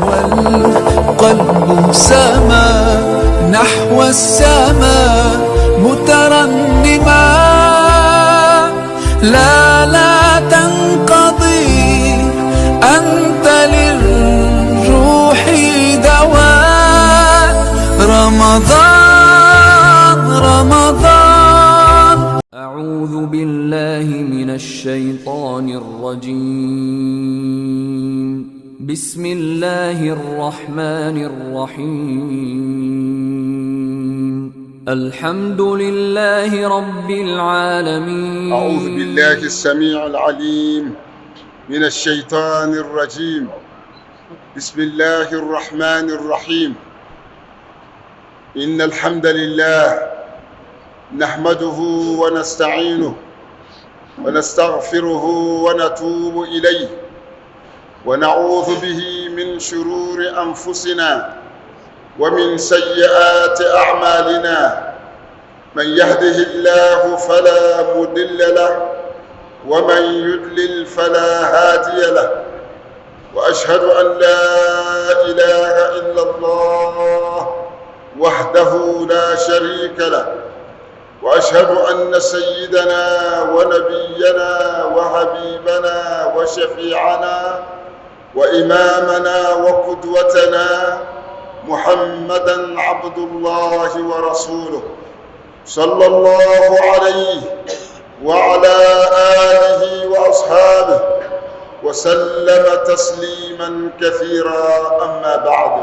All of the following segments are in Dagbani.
والقلب سما نحو السماء مترنما، لا لا تنقضي، أنت للروح دواء. رمضان رمضان. أعوذ بالله من الشيطان الرجيم. بسم الله الرحمن الرحيم. الحمد لله رب العالمين. أعوذ بالله السميع العليم من الشيطان الرجيم. بسم الله الرحمن الرحيم. إن الحمد لله نحمده ونستعينه ونستغفره ونتوب إليه، ونعوذ به من شرور أنفسنا ومن سيئات أعمالنا. من يهده الله فلا مضل له، ومن يضلل فلا هادي له، وأشهد أن لا إله إلا الله وحده لا شريك له، وأشهد أن سيدنا ونبينا وحبيبنا وشفيعنا وإمامنا وقدوتنا محمدا عبد الله ورسوله، صلى الله عليه وعلى آله وأصحابه وسلم تسليما كثيرا. أما بعد،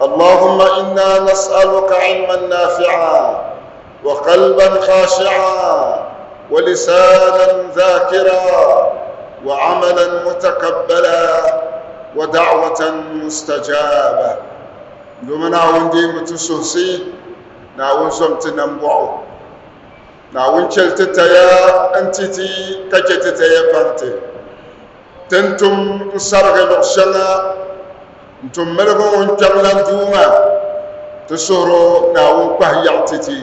اللهم إنا نسألك علما نافعا، وقلبا خاشعا، ولسانا ذاكرا، وعملا متقبلا، ودعوة مستجابة. Domin Naawuni deemi ti suhisi, Naawuni zom ti nambɔɣu, Naawuni chɛli ti taya n-ti ti ka chɛ ti taya paŋ ti. Ti ni tum n-sarigi luɣ shɛŋa n-tum miligi ŋun kpɛŋlan Duuma, ti suhir o Naawuni kpahi yaɣi ti ti.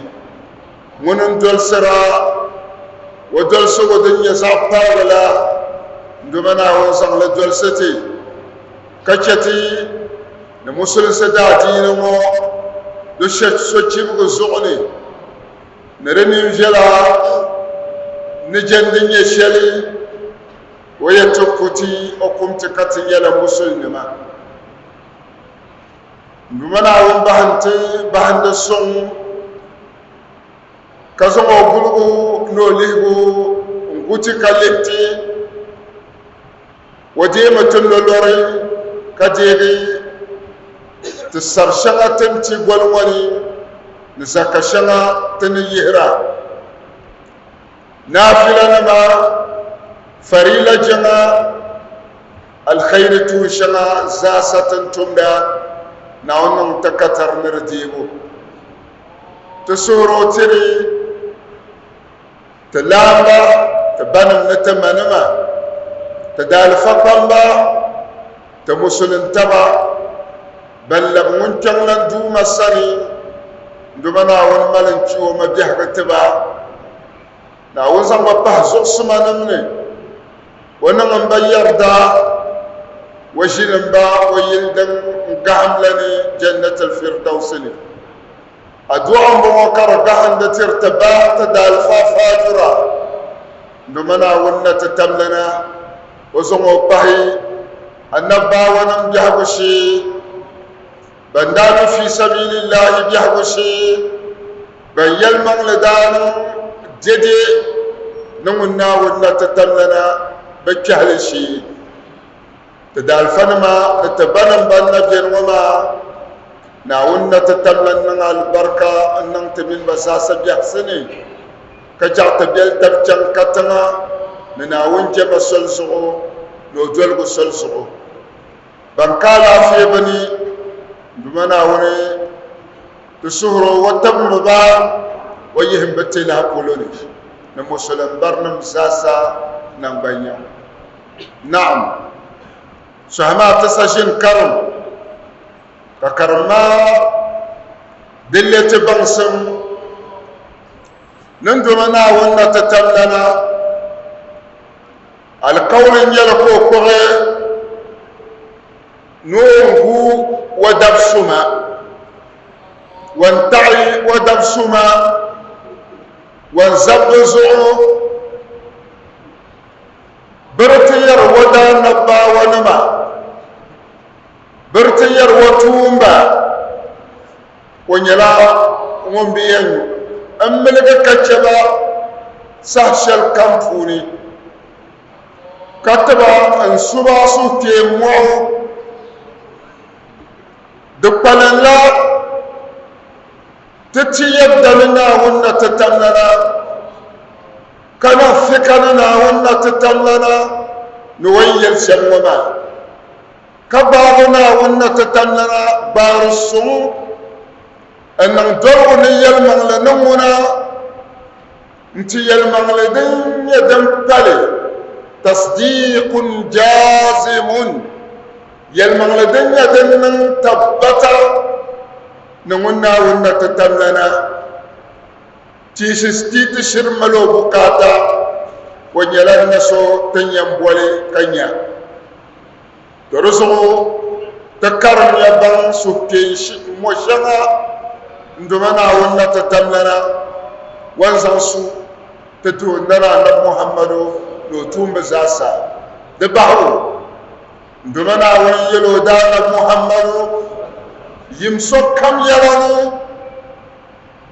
Ŋuni n-dolisira o dolisigu din nyɛ zaɣ paligi la, Duuma Naawuni zaŋ li dolisi ti ka chɛ ti ni musulinsi daadiini ŋɔ di sochibigi zuɣu ni ni di ninviɛla ni jɛndi nyɛ shɛli. O yɛn ti ku ti o kum ti ka ti nyɛla musulinima. N Duuma Naawuni bahim ti bahindi suŋ, ka zaŋ o guligu ni o lihigu n-gu ti ka lihi ti. O deemi ti lolɔri ka deegi ti sar shɛŋa ti ni ti goli ŋɔ ni ni zaka shɛŋa ti ni yihira. Naafilanima, farila jiŋa, alkhairi tuun shɛŋa zaasa ti ni tumda, Naawuni niŋ ti katari ni di deebu. Ti suhiri o tiri ti laamba, ti banim ni ti manima, ti daalifa kpamba, ti musulintaba ban labi ŋun kpiɔŋlan Duuma sani, Duuma Naawuni mali n-kpi o ma biɛhigu ti ba. Naawuni zaŋ ba pahi zuɣusumanim ni, o niŋ m ba yarida, o ʒili m ba o yili din gahim la ni Jannatul Firdausi ni. Adu'a m-bɔŋɔ ka di gahindi tiri ti ba ti daalifa faajira. Duuma Naawuni na ti tamlana, o zaŋ o pahi anabaawanim biɛhigu shee, ban daa niŋ fi sabilillahi biɛhigu shee, ban yɛlimaŋli daa niŋ dɛde ni ŋun Naawuni na ti tamlana bɛ kpɛhili shee. Ti daalifanima ni ti banim ban na beni ŋɔ maa, Naawuni na ti tamla n-niŋ alibarika n-niŋ ti mini ba zaasa biɛhisi ni, ka chaɣ ti beli tab chaŋ katiŋa ni Naawuni jɛma soli zuɣu ni o doligu soli zuɣu. Ban ka alaafee bi ni, Duuma Naawuni ti suhir o o tabimi ba o yihim bi tilahi polo ni ni musulim barinim zaasa naŋgbanya. Naam, sɔhi maa ti sa ʒini karim, ka karim maa di le ti baŋsim ni Duuma Naawuni na ti tamlana alikauli n-nyɛli ka o kpuɣi. Ni o ni guui o dab suma, o ni taɣi o dab suma, o ni zabi bɛ zuɣu. Bɛ di ti yɛri o daanabbawanima, bɛ di ti yɛri o tuumba, o nyɛla ŋun bi yɛn miligi ka chɛ ba saha shɛli kam puuni. Ka ti ba n-su ba suhukpeeni mɔɣu. Di kpalinla ti ti yɛdda ni Naawuni na ti tamlana, ka niŋ fika ni Naawuni na ti tamlana ni o ni yɛli shɛm ŋɔ maa, ka gbaagi Naawuni na ti tamlana gbaari suŋ n-niŋ doligu ni yɛlimaŋli ni ŋuna. Nti yɛlimaŋli din nyɛ din pali, tasdiiqun jaazimun, yɛlimaŋli din nyɛ din niŋ tabbata ni ŋun Naawuni na ti tamlana ti ti shiri mali o bukaata, o nyɛla na so ti ni yɛn boli ka nya. To di zuɣu ti karimya baŋ suhukpeeni mɔ shɛŋa n-doma Naawuni na ti tamlana o ni zaŋ su ti tuhi n-dana Anabi Muhammadu ni o tuumba zaasa. Di bahi o, n-doma Naawuni yɛl o daa Anabi Muhammadu, Yim sokam yɛla ni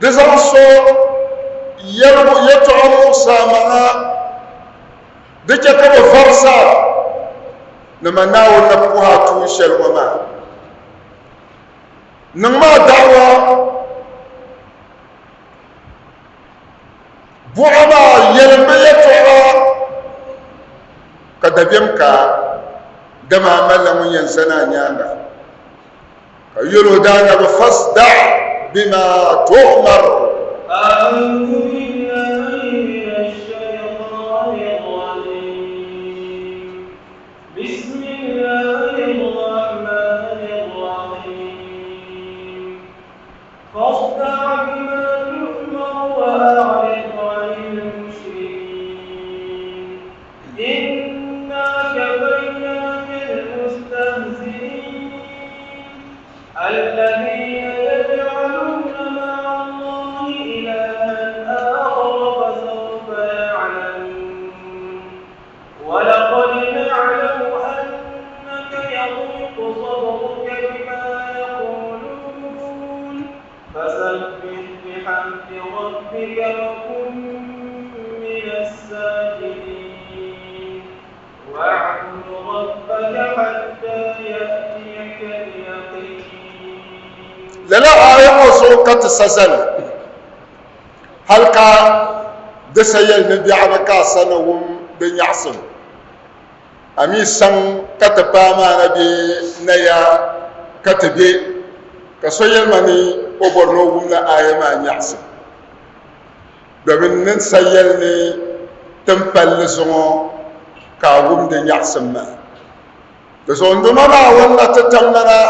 di zaŋ so yɛligu yɛtɔɣa muɣisi a maŋa. Di chɛ ka bɛ varisa ni ma Naawuni ni puhi a tuun shɛli ŋɔ maa. Niŋmi a da'awa buɣa maa yɛlim bɛ yɛtɔɣa ka dabiɛm ka a, dama a malila ŋun yɛn zani a nyaaŋa. Ka yɛl o daanabi, Fasda' bima tu'mar. أعوذ بالله من الشيطان الرجيم بسم الله الرحمن الرحيم فاصدع بما تؤمر وأعرض عن المشركين إنا كفيناك المستهزئين الذين يجعلون مع الله إلها آخر فسوف يعلمون ولقد نعلم أنك يضيق صدرك بما يقولون فسبح بحمد ربك وكن من الساجدين واعبد ربك حتى يأتيك اليقين. Lala aaya ŋɔ zuɣu ka ti sa zali hal ka di sa yɛli ni biɛɣuni ka a sa ni wum di nyaɣisim. A mi saŋ ka ti paai maa na bee naya ka ti be, ka so yɛli ma ni o bɔri ni o wumla aaya maa nyaɣisim. Domin n ni sa yɛli ni tin palli zuŋɔ ka a wum di nyaɣisim maa. Di zuɣu n Duuma Naawuni na ti tamlana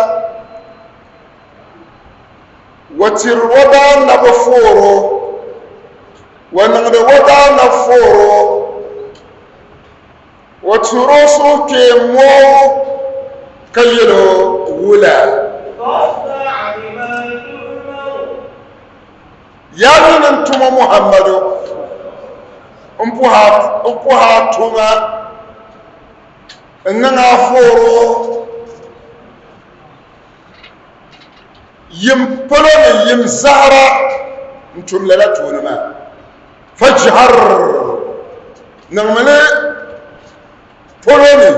wa tiri o daanabi fooro, wa niŋdi o daanabi fooro, o tuhir o suhukpeeni mooi ka yɛl o wula. Yaa nyini n tumo Muhammadu, m puhi a tuma, n niŋ a fooro yim polo ni yim zahara n tum lala tuuni maa. Fajhar, niŋmi li polo ni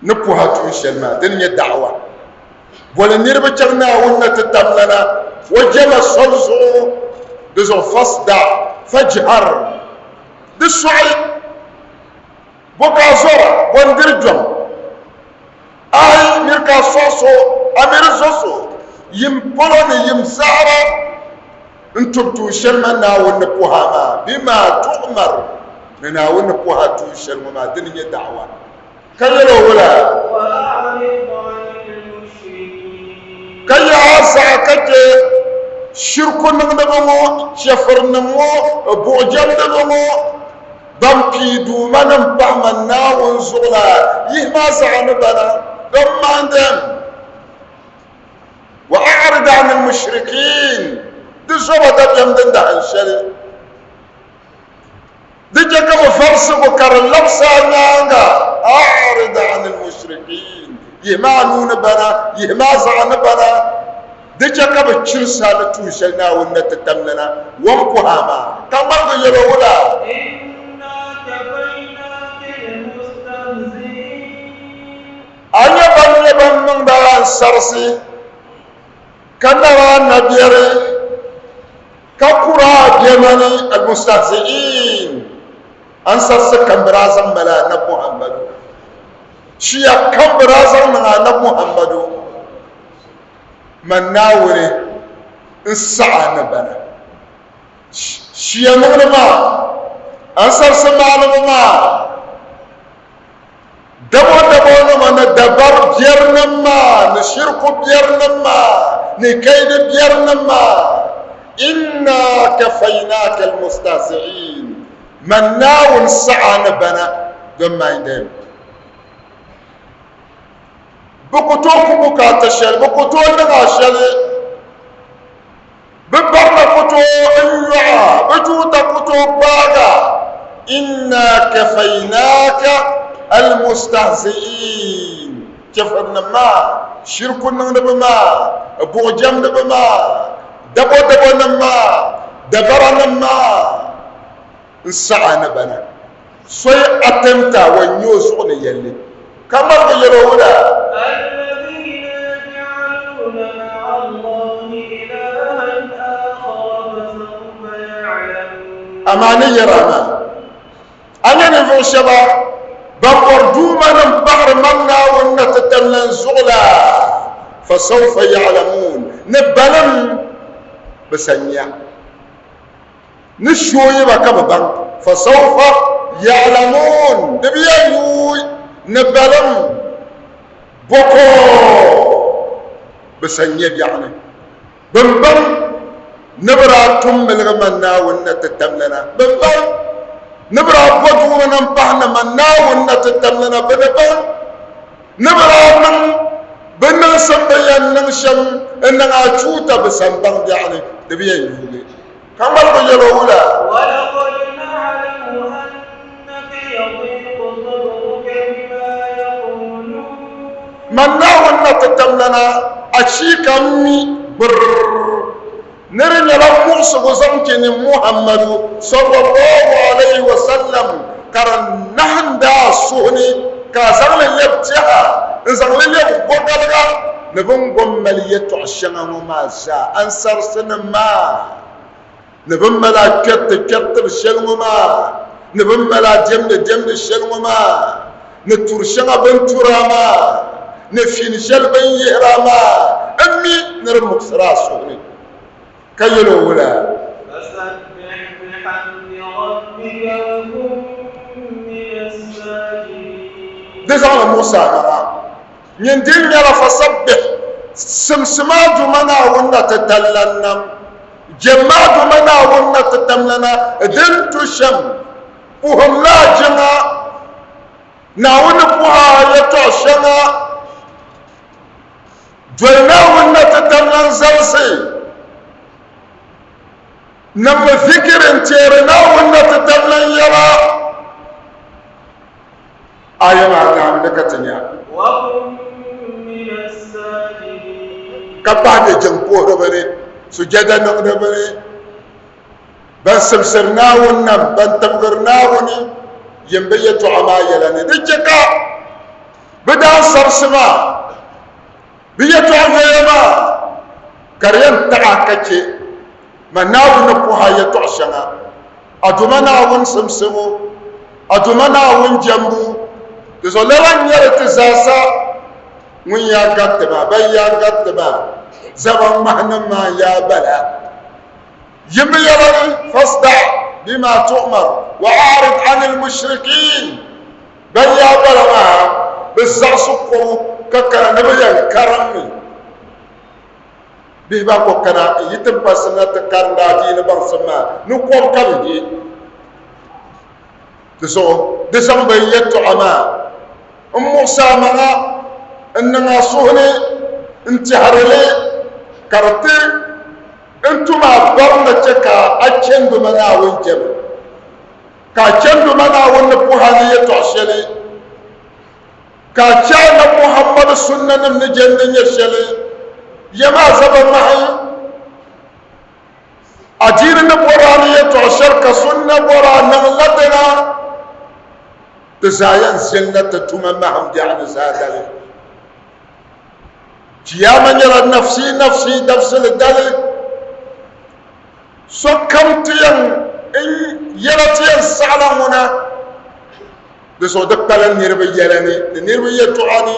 ni puhi a tuun shɛli maa, dini nyɛ da'awa. Boli niriba chaŋ Naawuni na ti tamlana o jɛma soli zuɣu, di zuɣu fasda, fajhar, di sɔɣi, bo ka a zɔra, bo n-diri jɔŋ, aai miri ka a sɔɣi so, a mi di zo so yim polo ni yim zahara n-tum tuun shɛli man Naawuni ni puhi a maa, bima tu'mar, ni Naawuni ni puhi a tuun shɛli ŋɔ maa, dini nyɛ da'awa. Ka yɛl o wula? Ka yaɣ a zaɣa ka chɛ shiriku niŋdiba ŋɔ, chɛfirinim ŋɔ, buɣijɛmdiba ŋɔ. Ban pii duumanim pahi man Naawuni zuɣu la, yihi ma zaɣa ni bana, don't mind them. Wa a'rid anil mushrikin, di zoba dabiɛm din dahin shɛli. Di chɛ ka bɛ varisigu ka di labisi a nyaaŋa, a'rid anil mushrikin, yihi ma a nuu ni bana, yihi ma a zaɣa ni bana. Di chɛ ka bɛ chirisi a ni tuun shɛli Naawuni ni ti tamli na, wom kuhi a maa, ka ŋmaligi yɛl o wula? A nyɛ ban nyɛ ban niŋd a ansarisi, ka nar a nabiɛri, ka kur a biɛmani, al-mustahzi'in, ansarisi kam bɛ daa zaŋ mali Anabi Muhammadu, shia kam bɛ daa zaŋ niŋ Anabi Muhammadu. Man Naawuni n-saɣi a ni bana. Shia niŋdi maa, ansarisi maanibu maa, dabodabonima ni dabar biɛrinim maa ni shiriku biɛrinim maa ni kaidi biɛrinim maa, inna kafaynaka almustahzi'in, Man Naawuni saɣi a ni bana, don't mind them. Bɛ ku tooi ku bukaata shɛli, bɛ ku tooi niŋ a shɛli, bɛ barina ku tooi n-yɔɣ a, bɛ chuuta ku tooi gbaag a. Inna kafaynaka almustahzi'in. Chɛfirinim maa, shiriku niŋdiba maa, buɣujɛmdiba maa, dabodabɔnim maa, dabaranim maa n-saɣi a ni bana. So yi attempt a wa nya o zuɣu ni yɛlli ka ŋmaligi yɛl o wula? Amaa ni yɛr a maa, a nya ninvuɣ shɛba ban bɔri duumanim paɣiri man Naawuni na ti tamla n zuɣu la, fasawfa ya'lamuun, ni banim bɛ sa nya. Ni shooyi ba ka bɛ baŋ, fasawfa ya'lamuun, di bi yɛn yuui ni balim bɔkɔ bɛ sa nya biɛɣuni. Bɛn baŋ ni bɛ daa tum miligi man Naawuni na ti tamli na, bɛn baŋ ni bɛ daa bo duuma na m-pahi ni man Naawuni na ti tamli na, bɛ ni baŋ ni bɛ daa niŋ bɛ niŋsim bɛ yɛn niŋ shɛm n-niŋ achuuta bɛ sa m-baŋ biɛɣuni, di bi yɛn yuugi. Ka ŋmaligi yɛl o wula? Man Naawuni na ti tamlana, achiika m mi birr ni di nyɛla muɣisigu zaŋ ti ni Muhammadu, sallallahu alayhi wa sallam, ka di nahindi a suhu ni, ka a zaŋ li lɛbi tɛha, n-zaŋ li lɛbi gɔgaliga ni bɛ ni gom mali yɛtɔɣ shɛŋa ŋɔ maa zaa, ansarisinim maa ni bɛ ni mali a kpɛriti kpɛritibu shɛli ŋɔ maa, ni bɛ ni mali a diɛmdi diɛmdi shɛli ŋɔ maa, ni turi shɛŋa bɛ ni tur a maa, ni fini shɛli bɛ ni yihir a maa, m mi ni di muɣisir a suhu ni. Ka yɛl o wula? Di zaŋli muɣisi a maŋa. Nyin din nyɛla fasabbih, simsim a Duuma Naawuni na ti talila nam. Jɛmmi a Duuma Naawuni na ti tamlana din tu shɛm. Puhimla a jiŋa Naawuni ni puhi a yɛtɔɣ shɛŋa. Doli Naawuni na ti tamlan zalisi. Niŋmi zikiri n-teeri Naawuni na ti tamlan yɛla. Aya maa naami ni ka ti nya. Ka pahi be jiŋ puhiriba ni, sujada niŋdiba ni, ban simsiri Naawuni nam, ban tibigiri Naawuni yim bɛ yɛtɔɣa maa yɛla ni di chɛ ka bɛ daansarisi maa, bɛ yɛtɔɣ yoya maa ka di yɛn taɣi a ka chɛ ma Naawuni ni puhi a yɛtɔɣ shɛŋa, a Duuma Naawuni simsibu, a Duuma Naawuni jɛmbu. Di zuɣu lala n-nyɛ li ti zaasa ŋun yaa gariti maa, ban yaa gariti maa, zaba ŋmahinim maa n-yaa bala. Yimmi yɛla ni, Fasda bima tu'mar wa a'rid anil mushrikin. Ban yaa bala maa, bɛ zaɣisi kɔbu ka kana ni bɛ yɛn karim mi. Bihi ban ko kana n-yi tiŋkpansi na ti karindi adiini baŋsim maa ni kɔbu ka bɛ je. Di zuɣu di zaŋ bɛ yɛtɔɣa maa m-muɣisi a maŋa n-niŋ a suhu ni n-tɛhiri li, ka di ti n-tum a barina chɛ ka a chɛnduma Naawuni jɛma, ka a chɛnduma Naawuni ni puhi a ni yɛtɔɣ shɛli, ka a chɛ Anabi Muhammadu sunnanim ni jɛndi nyɛ shɛli. Yɛm a zaba mahi. Adiini ni bɔri a ni yɛtɔɣ shɛli ka sunna bɔri a niŋ la dina, ti zaa yɛn ʒinila ti tuma mahim biɛɣu ni zaadali. Chiyaama nyɛla nafsi nafsi dabisili dali. Sokam ti yɛn yɛla ti yɛn saɣila ŋuna. Di zuɣu di pala niriba yɛla ni, ni niriba yɛtɔɣa ni,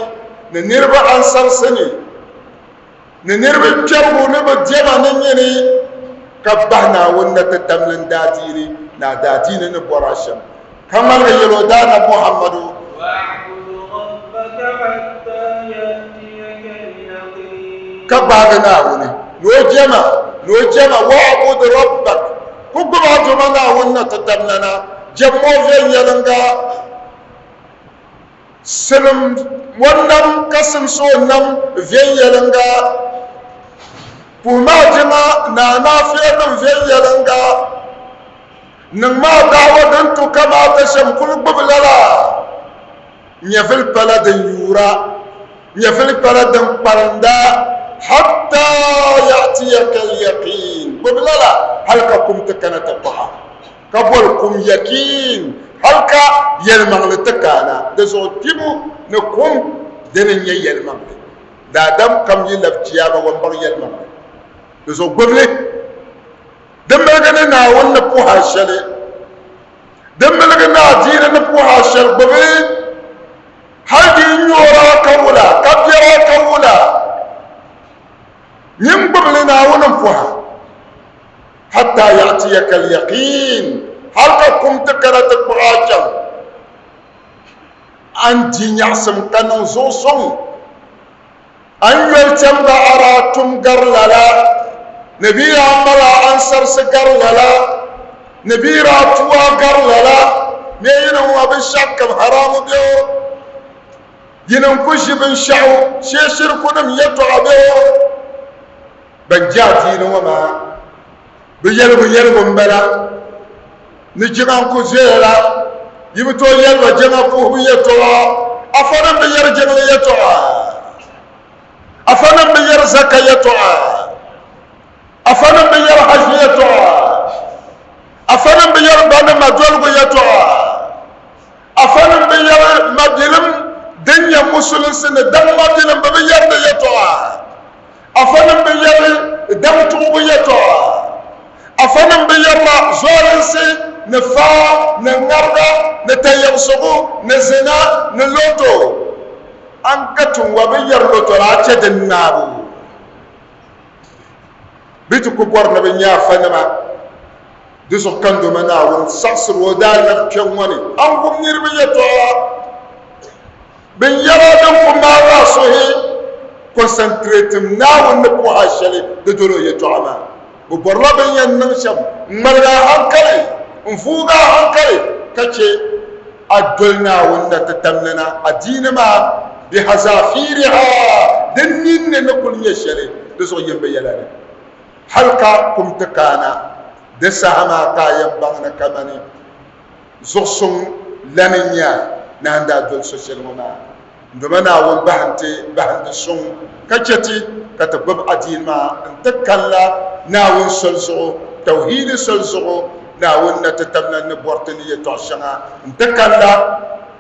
ni niriba ansarisi ni. Ni niriba kpɛrigu ni bɛ diɛma ni nyini, ka bahi Naawuni na ti tamli n daadiini ni a daadiini ni bɔri a shɛm, ka ŋmaligi yɛl o Daanab Muhammadu. Ka gbaagi Naawuni ni o jɛma, ni o jɛma, Wa'bud rabbak, ku gbubi a Duuma Naawuni na ti tamlana, jɛmmi o viɛnyɛliŋga. Silim o nam ka simsi o nam viɛnyɛliŋga. Puhimi a jiŋa ni alaafeenim viɛnyɛliŋga. Niŋmi a daawa din tu kamaata shɛm kul gbibi lala. Nyɛvili pala din yuura, nyɛvili pala din kparinda, hatta ya'tiyaka al-yaqin. Gbibi lala hal ka kum ti kana ti kpahi a. Ka boli kum yakiin hal ka yɛlimaŋli ti kaana. Di zuɣu kpibu ni kum dini n-nyɛ yɛlimaŋli. Daadam kam yi labi Chiyaama ŋɔ m-baŋ yɛlimaŋli. Di zuɣu gbibi li. Di miligi ni Naawuni ni puhi a shɛli. Di miligi ni adiini ni puhi a shɛli gbibi li. Hal di yi nyoor a ka wula, ka biɛr a ka wula, nyin gbibi li Naawuni m-puhi a. Hatta ya'tiyaka al-yaqin, hal ka kum ti kana ti kpuɣi a chaŋ. A ni di nyaɣisim ka niŋ zuɣusuŋ, a ni yoli chɛmba a daa tum gari lala, ni bɛ daa mal a ansarisi gari lala, ni bɛ daa tu a gari lala, bee yi ni ŋun a binshɛɣukam haramu be o, yi ni n-ku ʒi binshɛɣu shee shirikunim yɛtɔɣa be o. Ban je adiini ŋɔ maa bɛ yɛligu yɛligu m-bala, ni jiŋa n-ku zaya la, yi bi tooi yɛli ba jiŋa puhibu yɛtɔɣa, afanim bi yɛri jiŋli yɛtɔɣa, afanim bi yɛri zaka yɛtɔɣa, afanim bi yɛri hajj yɛtɔɣa, afanim bi yɛri ba ni ma doligu yɛtɔɣa, afanim bi yɛri mabilim din nyɛ musulinsi ni daŋ mabilim bɛ bi yɛri di yɛtɔɣa. Afanim bi yɛri daŋ tuɣibu yɛtɔɣa. Afanim bi yɛrila zualinsi ni faa ni ŋariga ni tayiɣisigu ni zina ni loto. A ni ka tiŋ wa bi yɛri loto la, a chɛ di naabu. Bɛ ti ku bɔri ni bɛ nya afanima. Di zuɣu ka n Duuma Naawuni saɣisiri o daanab kpiɔŋ ŋɔ ni, A ni wum niriba yɛtɔɣa. Binyɛra din ku maag a suhi concentrating Naawuni ni puhi a shɛli di doli o yɛtɔɣa maa. Bɛ bɔrila bɛ ni yɛn niŋ shɛm n-ŋmaligi a hankali, n-vuug a hankali ka chɛ a doli Naawuni na ti tamlina adiini maa bihazafiriha, din ninni ni kul nyɛ shɛli, di zuɣu yɛn bi yɛla ni hal ka kum ti kaana. Di saha maa ka a yɛn baŋ ni kamani Zuɣusuŋ lani n-nyɛ a ni a ni daa doli so shɛli ŋɔ maa. N Duuma Naawuni bahi nti bahindi suŋ ka chɛ ti ka ti gbubi adiini maa n-ti kanila Naawuni soli zuɣu, Tawhiidi soli zuɣu, Naawuni na ti tamla ni bɔri ti ni yɛtɔɣ shɛŋa n-ti kanila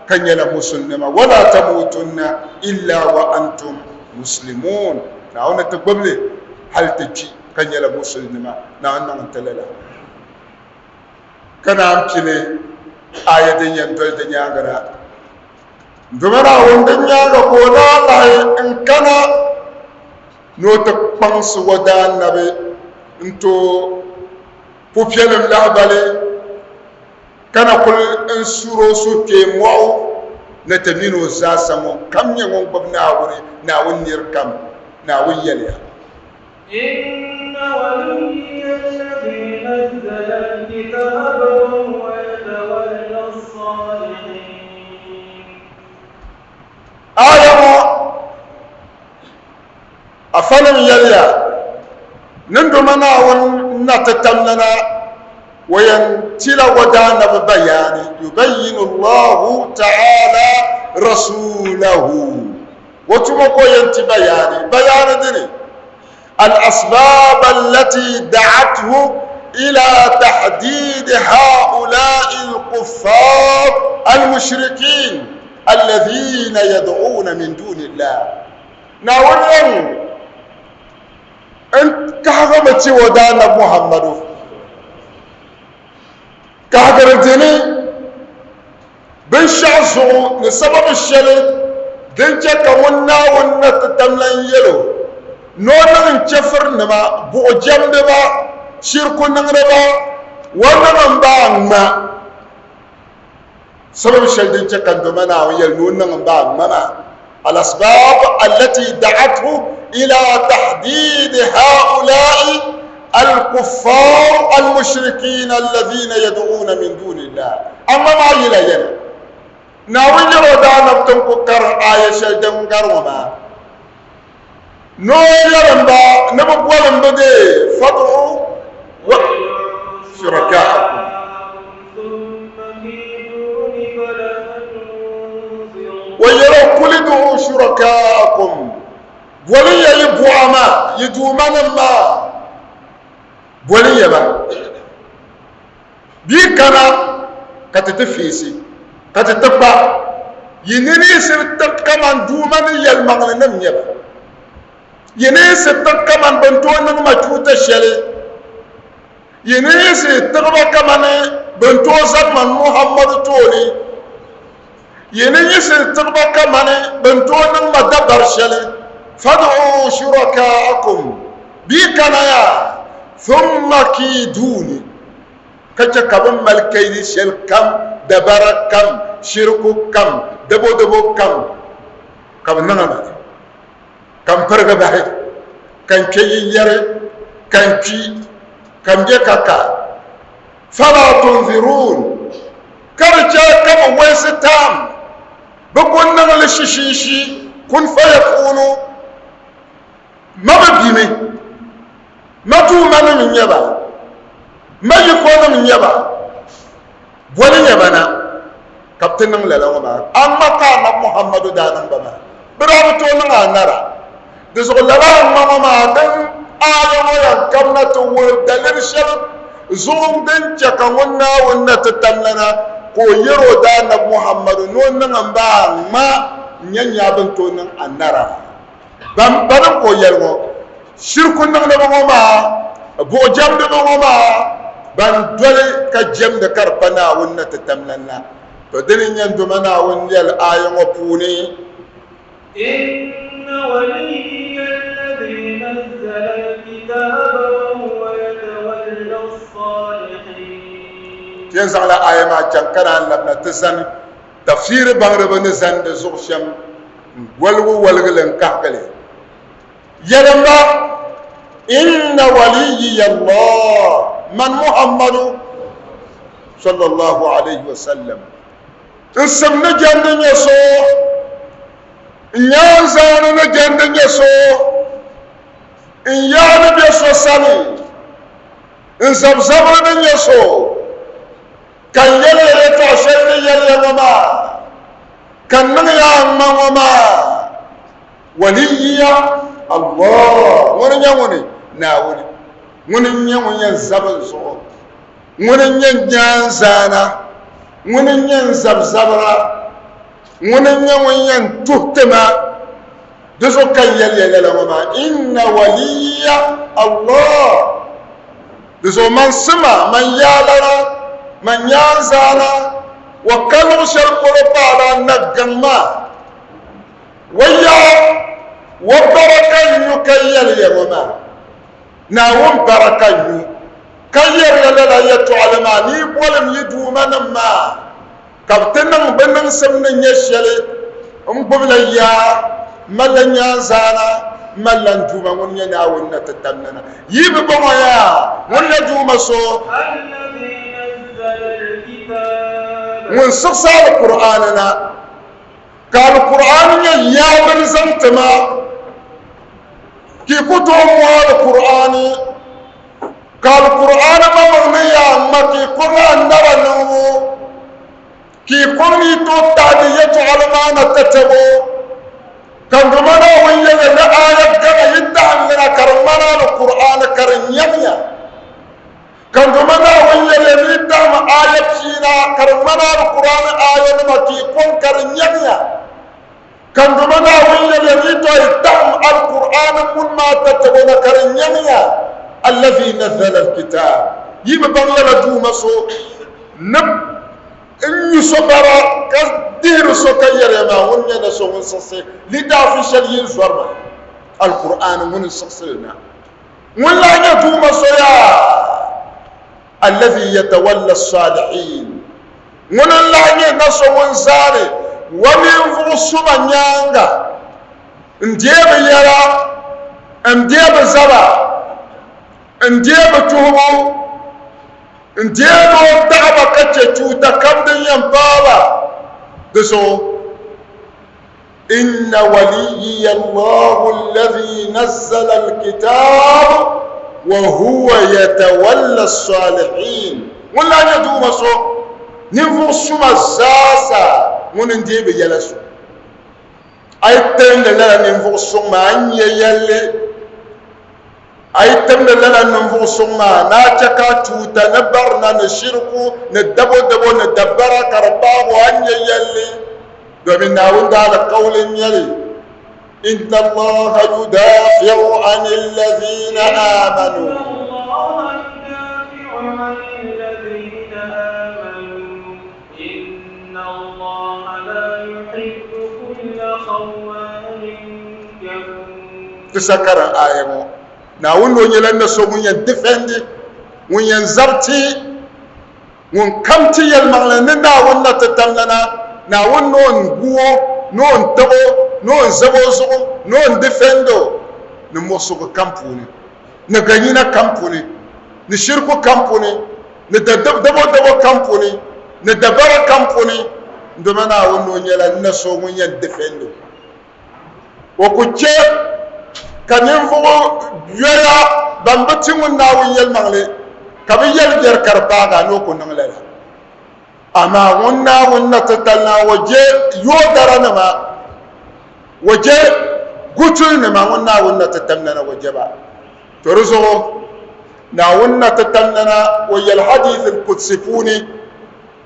ka nyɛla Musulinima. Wala tamuutunna illa wa antum muslimuun. Naawuni ni ti gbubi li hali ti kpi ka nyɛla Musulinima. Naawuni niŋ n-ti lala. Ka naan pili aya din yɛn doli di nyaaŋa la. Duuma Naawuni din nyaaŋa ka o daa lahi n-kana ni o ti kpaŋsi o daannabi n-ti o pupiɛlim lahibali, ka na kuli n-suuri o suhukpeen mɔɣu ni ti mini o zaasa ŋun kam nyɛ ŋun gbubi Naawuni, Naawuni nir kam, Naawuni yɛliya. Inna waliyya alladhi nazzala al-kitaba wa huwa yatawalla as-salihin. الصالحين. Aya ŋɔ afanim yɛliya ni doma Naawuni na ti tamlana o yɛn tila o daanabi bayaani yubayyinu Allahu ta'ala rasulahu o tuma ka o yɛn ti bayaani bayaani dini al-asbab allati da'athu ila tahdid ha'ula'i al-kuffar al-mushrikin alladhina yad'una min dunillah. Naawuni yɛn n kahigimi ti o daanab Muhammadu kahigiri dini binshɛɣu zuɣu ni sababu shɛli din chɛ ka ŋun Naawuni na ti tam lan yɛl o ni o niŋ n chɛfirinima, buɣujɛmdiba, shiriku niŋdiba, o niŋ m ba ŋma. Sababu shɛli din chɛ ka n doma Naawuni yɛli ni o niŋ m ba ŋma maa, al-asbab allati da'athu ila tahdid ha'ula'i al-kuffar al-mushrikin alladhina yad'una min dunillah. A ŋma maa yila yɛli, Naawuni yɛl o daanab ti n ku karim aaya shɛli din gari ŋɔ maa ni o yɛli m ba ni bɛ boli m bi deei fad'u wa shuraka'akum. O yɛl o kuli du'u shuraka'akum, boli ya yi buɣa maa, yi duumanim maa, boli ya ba. Bia kana ka ti ti fiisi, ka ti ti kpa yi nini yiɣisiri tiɣ kaman Duuma ni yɛlimaŋlinim nyɛ ba. Yi ni yiɣisi tiɣ kaman bɛ ni tooi niŋ ma chuuta shɛli. Yi ni yiɣisi tiɣ ba kamani bɛ ni tooi zani man Muhammadu tooni. Yi ni yiɣisi tiɣ ba kamani bɛ ni tooi niŋ ma dabari shɛli. Fad'u shuraka'akum, bia kana ya, thumma kiiduni, ka chɛ ka bɛ ni mali kaidi shɛli kam, dabara kam, shiriku kam, dabodabo kam, ka bɛ niŋ a ma, ka m pirigi bahi, ka n kpe yi yɛri, ka n kpi, ka m be ka ka. Fala tunziruun, ka di chɛ ka bɛ woyisi taam, bɛ ku niŋ li shishiishi, kun fayakunu, ma bi bimi, ma duumanim n-nyɛ ba, ma yikonim n-nyɛ ba, boli nyɛ ba na ka bɛ ti niŋ lala ŋɔ maa. A ŋma ka Anabi Muhammadu daa niŋ ba maa, bɛ daa bi tooi niŋ a nara. Di zuɣu lala a ŋma ŋɔ maa din aaya ŋɔ yɛn kamina ti wuhi daliri shɛli zuɣu din chɛ ka ŋun Naawuni na ti tamlana ka o yɛr o Daanabi Muhammadu ni o niŋ m ba a ŋma n-nyɛ nya bɛ ni tooi niŋ a nara maa. Ban pa din ka o yɛli ŋɔ, shiriku niŋdiba ŋɔ maa, buɣujɛmdiba ŋɔ maa, ban doli ka jɛmdi ka di pa Naawuni na ti tamlan la. To dini n-nyɛ n Duuma Naawuni yɛli aaya ŋɔ puuni. Inna waliyya alladhi nazzala al-kitaba wa huwa yatawalla as-salihin. Ti yɛn zaŋla aaya maa chaŋ ka naan labina ti zani tafsiiri baŋdiba ni zani di zuɣu shɛm n-woligi woligi li n-kahigi li. Yɛlim ba, Inna waliyya Allah, man Muhammadu sallallahu alayhi wa sallam, n sim ni jɛndi nyɛ so, n nyaanzaani ni jɛndi nyɛ so, n yaa ni be so sani, n zabizabiri ni nyɛ so, ka n yɛli ya yɛtɔɣ shɛli ni yɛli ya ŋɔ maa, ka n niŋ ya a ŋma ŋɔ maa, Waliyiya Allah, ŋuni n-nyɛ ŋuni? Naawuni. Ŋuni n-nyɛ ŋun yɛn zabi n zuɣu? Ŋuni n-nyɛ n nyaanzaana? Ŋuni n-nyɛ n zabizabira? Ŋuni n-nyɛ ŋun yɛn tuhi ti ma? Di zuɣu ka n yɛli ya lala ŋɔ maa, Inna waliyiya Allah. Di zuɣu man sima, man yaalana, man nyaanzaana, wa ka luɣ shɛli polo paala na gaŋ maa. Wa yaɣa, wa baraka nyu ka yɛli ya ŋɔ maa, Naawuni baraka nyu ka yɛri ya lala yɛtɔɣili maa ni yi bolim yi duumanim maa ka bɛ ti niŋ bɛ niŋsim ni nyɛ shɛli. N gbubila yaa, m malila nyaanzaana, m malila n Duuma ŋun nyɛ Naawuni na ti tamlana. Yi bi bɔŋɔ yaa, ŋun nyɛ Duuma so? Ŋun siɣisi Alkur'aani na, ka Alkur'aani nyɛ yaabiri zaŋ ti ma, ka yi ku tooi mooi Alkur'aani, ka Alkur'aani maŋmaŋ ni yaa ŋma ka yi kɔŋ a naba niŋbu, ka yi kɔŋ ni yi tooi tahi di yɛtɔɣali maa na tatabo, ka n Duuma Naawuni yɛli ni aaya gaŋa yi dahim li na ka di ŋmani Alkur'aani ka di nyɛmiya. Ka n Duuma Naawuni yɛli ya ni yi dahim aaya pia ka di ŋmani Alkur'aani aayanima ka yi kɔŋ ka di nyɛmiya. Ka n Duuma Naawuni yɛli ya ni yi tɔhi dahim Alkur'aani muni maa tatabo na ka di nyɛmiya. Allazi nazzala alkitaab, yi bi baŋ lala Duuma so ni n nyu so bara ka dihiri so ka yɛri ya maa, ŋuni nyɛ na so ŋun siɣisi litaafi shɛli yi ni zɔri maa, Alkur'aani, ŋuni n-siɣisi li na. Ŋun lahi nyɛ Duuma so yaa, Allazi yatawalla salihin, ŋuni n-lahi nyɛ na so ŋun zaani wa ninvuɣ suma nyaaŋa n-deei bɛ yɛla, n-deei bɛ zaba, n-deei bɛ tuhibu, n-deei ni o taɣi ba ka chɛ chuuta kam din yɛn paai ba di zuɣu. Inna waliyya Allahu allazi nazzala alkitab wa huwa yatawalla as-salihin. Ŋun lahi nyɛ Duuma so ninvuɣ suma zaasa ŋuni n-deei bɛ yɛla so. A yi timdi lala ninvuɣ suŋ maa, a ni nya yɛlli. A yi timdi lala ninvuɣ suŋ maa, ni a chɛ ka a tuuta ni barina ni shiriku ni dabodabo ni dabara ka di paag o, a ni nya yɛlli. Domin Naawuni daalikauli n-nyɛ li, Inna Allaha yudafi'u ani allazina amanu. Ti sa karim aaya ŋɔ, Naawuni ni o nyɛla na so ŋun yɛn difɛndi, ŋun yɛn zabi ti Ŋun kam ti yɛlimaŋli ni Naawuni na ti tamlana, Naawuni ni o ni gu o, ni o ni tib o, ni o ni zab o zuɣu, ni o ni difɛnd o ni muɣisigu kam puuni, ni ganyina kam puuni, ni shiriku kam puuni, ni dabodabo kam puuni, ni dabara kam puuni, dama Naawuni ni o nyɛla na so ŋun yɛn difɛnd o. O ku chɛ ka ninvuɣ yoya ban bi ti ŋun Naawuni yɛlimaŋli ka bɛ yɛli biɛri ka di paag a ni o ku niŋ lala. Amaa ŋun Naawuni na ti tali na o je yoodaranima, o je gutulinima, ŋun Naawuni na ti tamlana o je ba. To di zuɣu Naawuni na ti tamlana o yɛli Hadiith al-Qudsi puuni,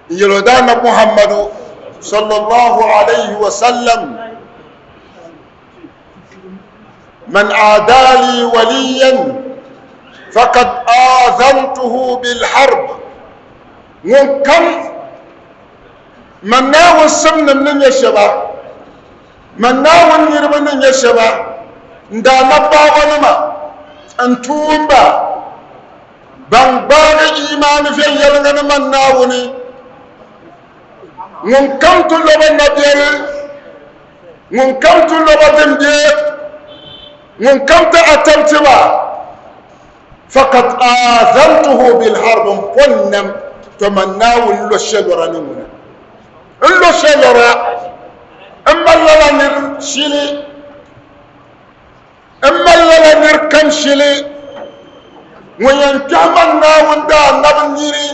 N-yɛl o Daanab Muhammadu sallallahu alayhi wa sallam, Man aadaa lii waliyan faqad aadhantuhu bilharb. Ŋun kam man Naawuni simnim ni nyɛ shɛba, man Naawuni niriba ni nyɛ shɛba, n Daanab baɣibanima, n tuumba, Ban gbaagi iimaani viɛnyɛliŋga ni man Naawuni, ŋun kam ti loba nabiɛri, ŋun kam ti loba din be, ŋun kam ti atabti ba, faqad aazantuhu bilharb, n pon nam, to man Naawuni lo shɛlɔra ni ŋuna. N lo shɛlɔra, m mali lala nir shili. M mali lala nir kam shili ŋun yɛn kpɛhi man Naawuni daanabi nini,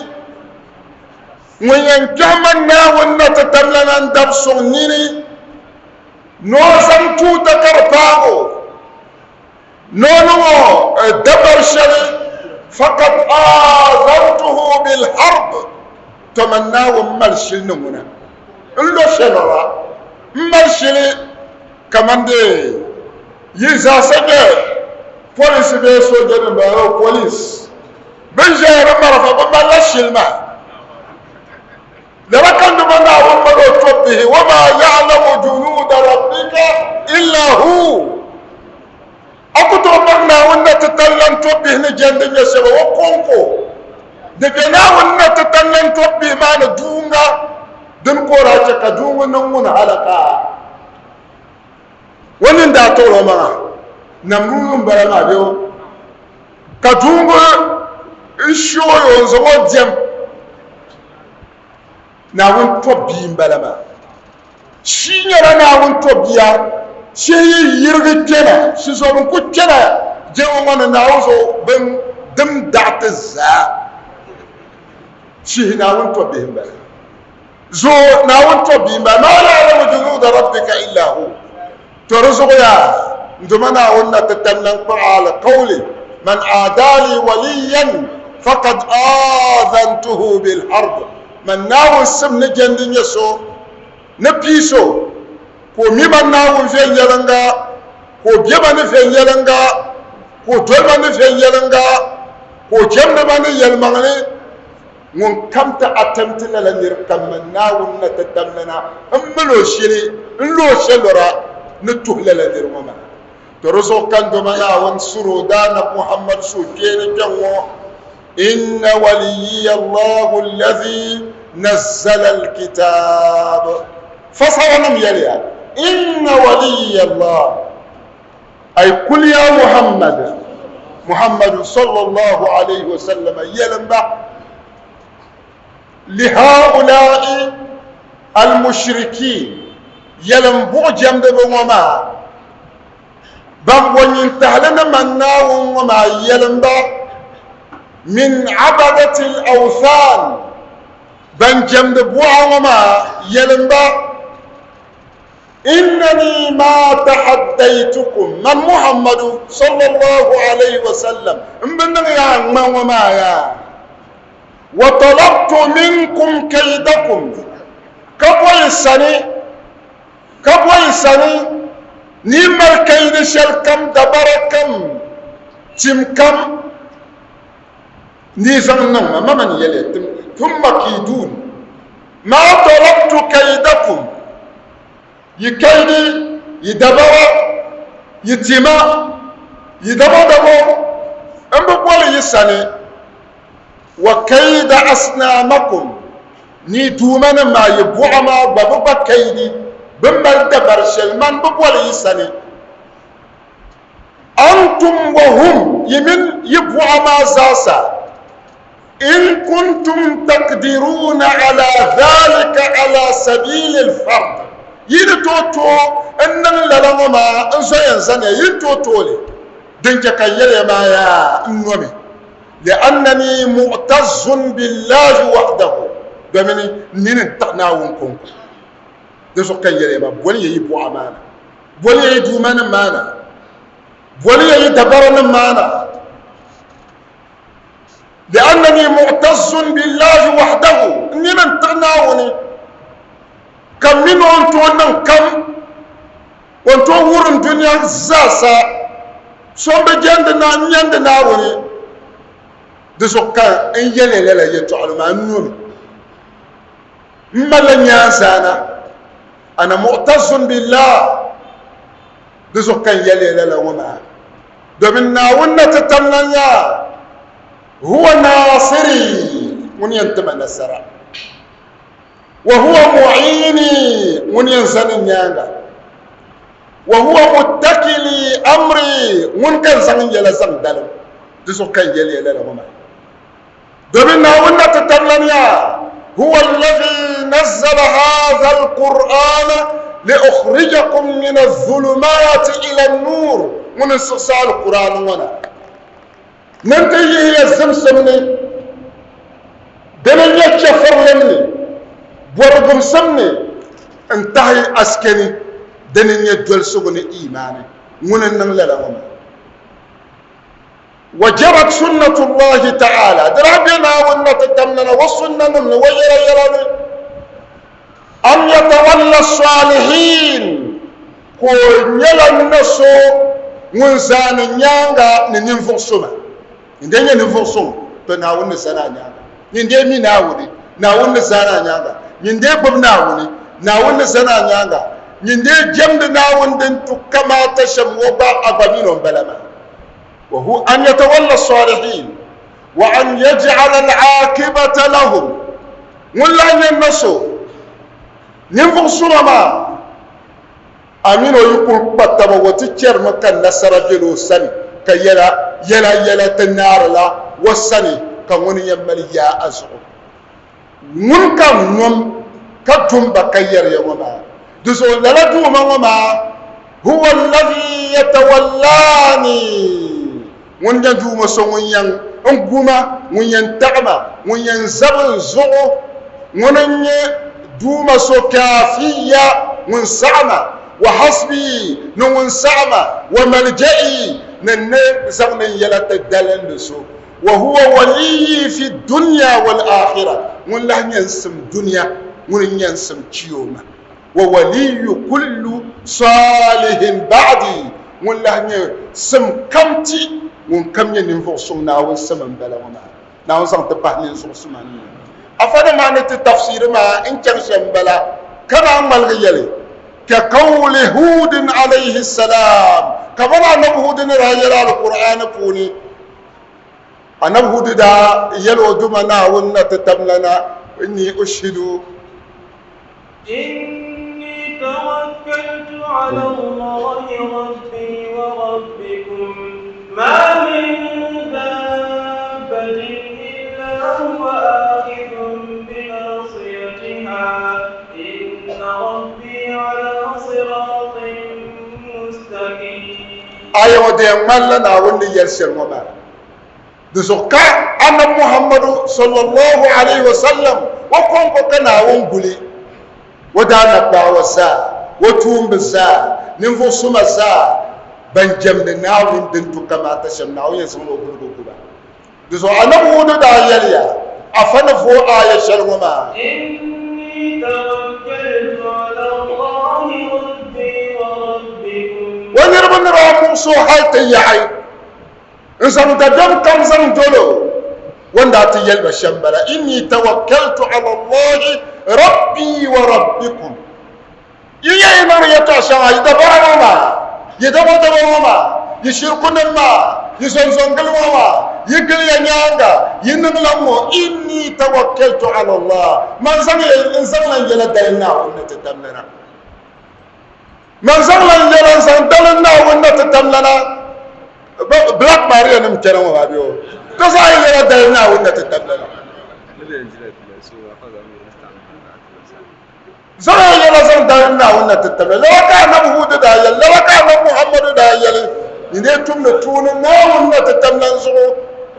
ŋun yɛn kpɛhi man Naawuni na ti tamlana n-dab suŋ nini, ni o zaŋ tuuta ka di paag o, ni o niŋ o dabari shɛli, faqad aazantuhu bilharb, to man Naawuni mali shili ni ŋuna n lo shɛlɔra, m mali shili. Kaman dee yi zaasa nyɛ polisi bee soojanima bee polis bɛ ni ʒɛya ni marafa bɛ malila shili maa. Lala ka nima Naawuni mali o tɔbbihi, Wama ya'lamu junuuda rabbika illa hu. A ku tooi baŋ Naawuni na titali lan tɔbbihi ni jɛndi nyɛ shɛba o kɔŋko. Di be Naawuni na titali lan tɔbbihi maa ni duuŋa din ka o daa chɛ ka duuŋa niŋ ŋun halaka. O ni daa tuɣil o maŋa Namrudu m-bala maa bee o ka duuŋa n-shooi o n-zaŋ o diɛm. Naawuni tɔbia m-bala maa. Shi nyɛla Naawuni tɔbia. Shihi yi yirigi kpɛna, shizɔbi n-ku kpɛna jɛma ŋɔ ni Naawuni zuɣu bɛn dim daɣiti zaa. Shihi Naawuni tɔbbihi m-bala. Zuɣu Naawuni tɔbbihi m-bala. Maa ya'lamu junuuda rabbika illa hu. To di zuɣu yaa n Duuma Naawuni na ti tam lan kpuɣi alikauli, Man aadaali waliyan fakad aadhantuhu bilharb. Man Naawuni sim ni jɛndi nyɛ so ni pii so, ka o mi man Naawuni viɛnyɛliŋga, ka o be ma ni viɛnyɛliŋga, ka o doli ma ni viɛnyɛliŋga, ka o jɛmdi ma ni yɛlimaŋli, Ŋun kam ti atɛmti lala nir kam man Naawuni na ti tamlana m-mil o shili n-lo o shɛlɔra ni tuhi lala nir ŋɔ maa. To di zuɣu ka n doma Naawuni suri o daanab Muhammad suhukpeeni kpɛŋ ŋɔ, Inna waliyya Allahu allazi nazzala al-kitaab. Fasaranim yɛliya, Inna waliyya Allah. Ay kul ya Muhammad, Muhammadu sallallahu alayhi wa sallam, yɛlim ba, lihaula'i al-mushrikin, yɛlim buɣujɛmdiba ŋɔ maa, ban bo nyintahili ni man Naawuni ŋɔ maa, yɛlim ba, min abadati al-awthan, ban jɛmdi buɣa ŋɔ maa, yɛlim ba, Innani ma tahaddaytukum, man Muhammadu sallallahu alayhi wa sallam, m bi niŋ ya ŋma ŋɔ maa yaa. Wa talabtu minkum kaydakum, ka bɔyi sani, ka bɔyi sani ni yi mali kaydi shɛli kam, dabara kam, tim kam ni yi zaŋ niŋ ma, ma man yɛliya tim, thumma kiidun. Ma talabtu kaydakum, yi kaydi, yi dabara, yi tima, yi dabodabo m bi boli yi sani, wa kayda asnamakum, ni yi duumanim maa, yi buɣa maa gba bɛ gba kaydi, bɛ ni mali dabari shɛli man bi boli yi sani. Antum wa hum, yi mini yi buɣa maa zaasa. In kuntum takdiruuna ala dhalika ala sabili al-fard, yi ni tooi tooi n-niŋ lala ŋɔ maa n zo yɛn zaniya, yi ni tooi tooi li, din chɛ ka n yɛli ya maa yaa n nomi, li'annani mu'tazzun billahi wahdahu, domin n nini n-tiɣi Naawuni kɔŋko. Di zuɣu ka n yɛli ya maa, boli ya yi buɣa maa na, boli ya yi duumanim maa na, boli ya yi dabaranim maa na. Li'annani mu'tazzun billahi wahdahu, n nini n-tiɣi Naawuni, ka m mi ni o ni tooi niŋ kam, o ni tooi wurim dunia zaasa, so m-bi jɛndi na n-nyandi Naawuni, di zuɣu ka n yɛli lala yɛtɔɣili maa, n nomi m malila nyaanzaana, ana mu'tazzun billah, di zuɣu ka n yɛli lala ŋɔ maa. Domin Naawuni na ti tam lan yaa, Huwa Naasiri, ŋun yɛn ti ma nasara, wa huwa mu'iini, ŋun yɛn zani n nyaaŋa, wa huwa muttakili amri, ŋun ka n zaŋ n yɛla zaŋ dalim. Di zuɣu ka n yɛli ya lala ŋɔ maa. Domin Naawuni na ti tam lan yaa, Huwa allazi nazzala haza al-Qur'ana liukhrijakum min az-zulumaati ila an-nur, ŋuni n-siɣisi Alkur'aani ŋɔ na ni n-ti yihi ya zimsim ni, dini n-nyɛ chɛfurilim ni, bɔrigimsim ni, n-tahi asike ni, dini n-nyɛ dolsigu ni iimaani. Ŋuni n-niŋ lala ŋɔ maa. Wa jarat sunnatullahi ta'ala, di daa be Naawuni na ti tamlana o sunnanim ni o yɛla yɛla ni, an yatawalla salihin, ka o nyɛla na so ŋun zaani nyaaŋa ni ninvuɣ suma. Nyin dee nyɛ ninvuɣ suŋ, to Naawuni ni zani a nyaaŋa. Nyin dee mi Naawuni, Naawuni ni zaani a nyaaŋa. Nyin dee gbubi Naawuni, Naawuni ni zani a nyaaŋa. Nyin dee jɛmdi Naawuni din tu kamaata shɛm ŋɔ gba, a gba min o m-bala maa. Wa hu an yatawalla salihin wa an yaj'ala al-aakibata lahum, ŋun lahi nyɛ na so ninvuɣ suma maa, a mini o yi kul kpa taba, o ti chɛrimi ka nasara bela o sani, ka yɛla, Yɛla, yɛla ti naarila o sani, ka ŋuni yɛn mali yaa a zuɣu. Ŋun ka nom Ka tum ba ka yɛri ya ŋɔ maa. Di zuɣu lala Duuma ŋɔ maa, Huwa allazi yatawallaani, Ŋuni nyɛ Duuma so ŋun yɛn n gu ma, ŋun yɛn taɣi ma, ŋun yɛn zabi n zuɣu. Ŋuni n-nyɛ Duuma so kaafiya, ŋun saɣi ma, wa hasbii, ni ŋun saɣi ma, wa malja'i, ni n ni zaŋdi n yɛla ti dalindi so. Wa huwa waliyyi fi dunya wal akhirah, ŋun lahi nyɛ n sim dunia, ŋuni n-nyɛ n sim chiyooma. Wa waliyyu kullu salihin ba'di, ŋun lahi nyɛ sim kam ti ŋun kam nyɛ ninvuɣ suŋ Naawuni sim m-bala ŋɔ maa. Naawuni zaŋ ti pahi ninzuɣ suma ni. Afa ni maa ni ti tafsiiri maa n-chaŋ shɛm m-bala, ka naan ŋmaligi yɛli, Ka qawli Huudin alayhi salam, kamani Anabi Huud ni daa yɛli Alkur'aani puuni, Anabi Hudu daa yɛli o Duuma Naawuni na ti tamlana, Inni ushidu. Inni tawakkaltu ala Allahi rabbi wa rabbikum, ma min dabbatin illa huwa akhidhun bi nasiyatiha, inna rabbi ala siratin mustaqim. Aya ŋɔ di yɛn ŋmanila Naawuni ni yɛli shɛli ŋɔ maa. Di zuɣu ka Annabi Muhammadu sallallahu alayhi wa sallam o kɔŋko ka Naawuni guli o daanabbawa zaa, o tuumba zaa, ninvuɣ suma zaa ban jɛmdi Naawuni din tu kamaata shɛm, Naawuni yɛn zaŋla o guligu gu ba. Di zuɣu Annabi Hudu daa yɛliya, Afa ni vooi aaya shɛli ŋɔ maa? Inni tawakkaltu ala Allahi rabbi wa rabbikum. O niriba ni daa muɣisi o hal ti yaɣi n-zaŋ dabiɛm kam zaŋ dol o, o ni daa ti yɛli ba shɛm bala, Inni tawakkaltu ala Allahi rabbi wa rabbikum. Yi yɛn yi niŋdi yɛtɔɣ shɛŋa, yi dabara ŋɔ maa, yi dabɔdabɔ ŋɔ maa, yi shirikunim maa, yi zɔnzɔngili ŋɔ maa, yi gili ya nyaaŋa, yi niŋla ŋ-ŋɔ, Inni tawakkaltu ala Allah, man zaŋ ya, n zaŋla n yɛla dalim Naawuni ni ti tamlana. Man zaŋla n yɛla n-zaŋ dalim Naawuni ni ti tamlana. Black Maria nim kpɛna ŋɔ maa bɛ o, ti zaŋ yi yɛla dalim Naawuni ni ti tamlana. Zaŋ ya yɛla zaŋ dalim Naawuni na ti tabili. Lala ka Anabi Hudu daa yɛli, lala ka Anabi Muhammadu daa yɛli, Yi dee tumdi tuuni Naawuni na ti tabili n zuɣu,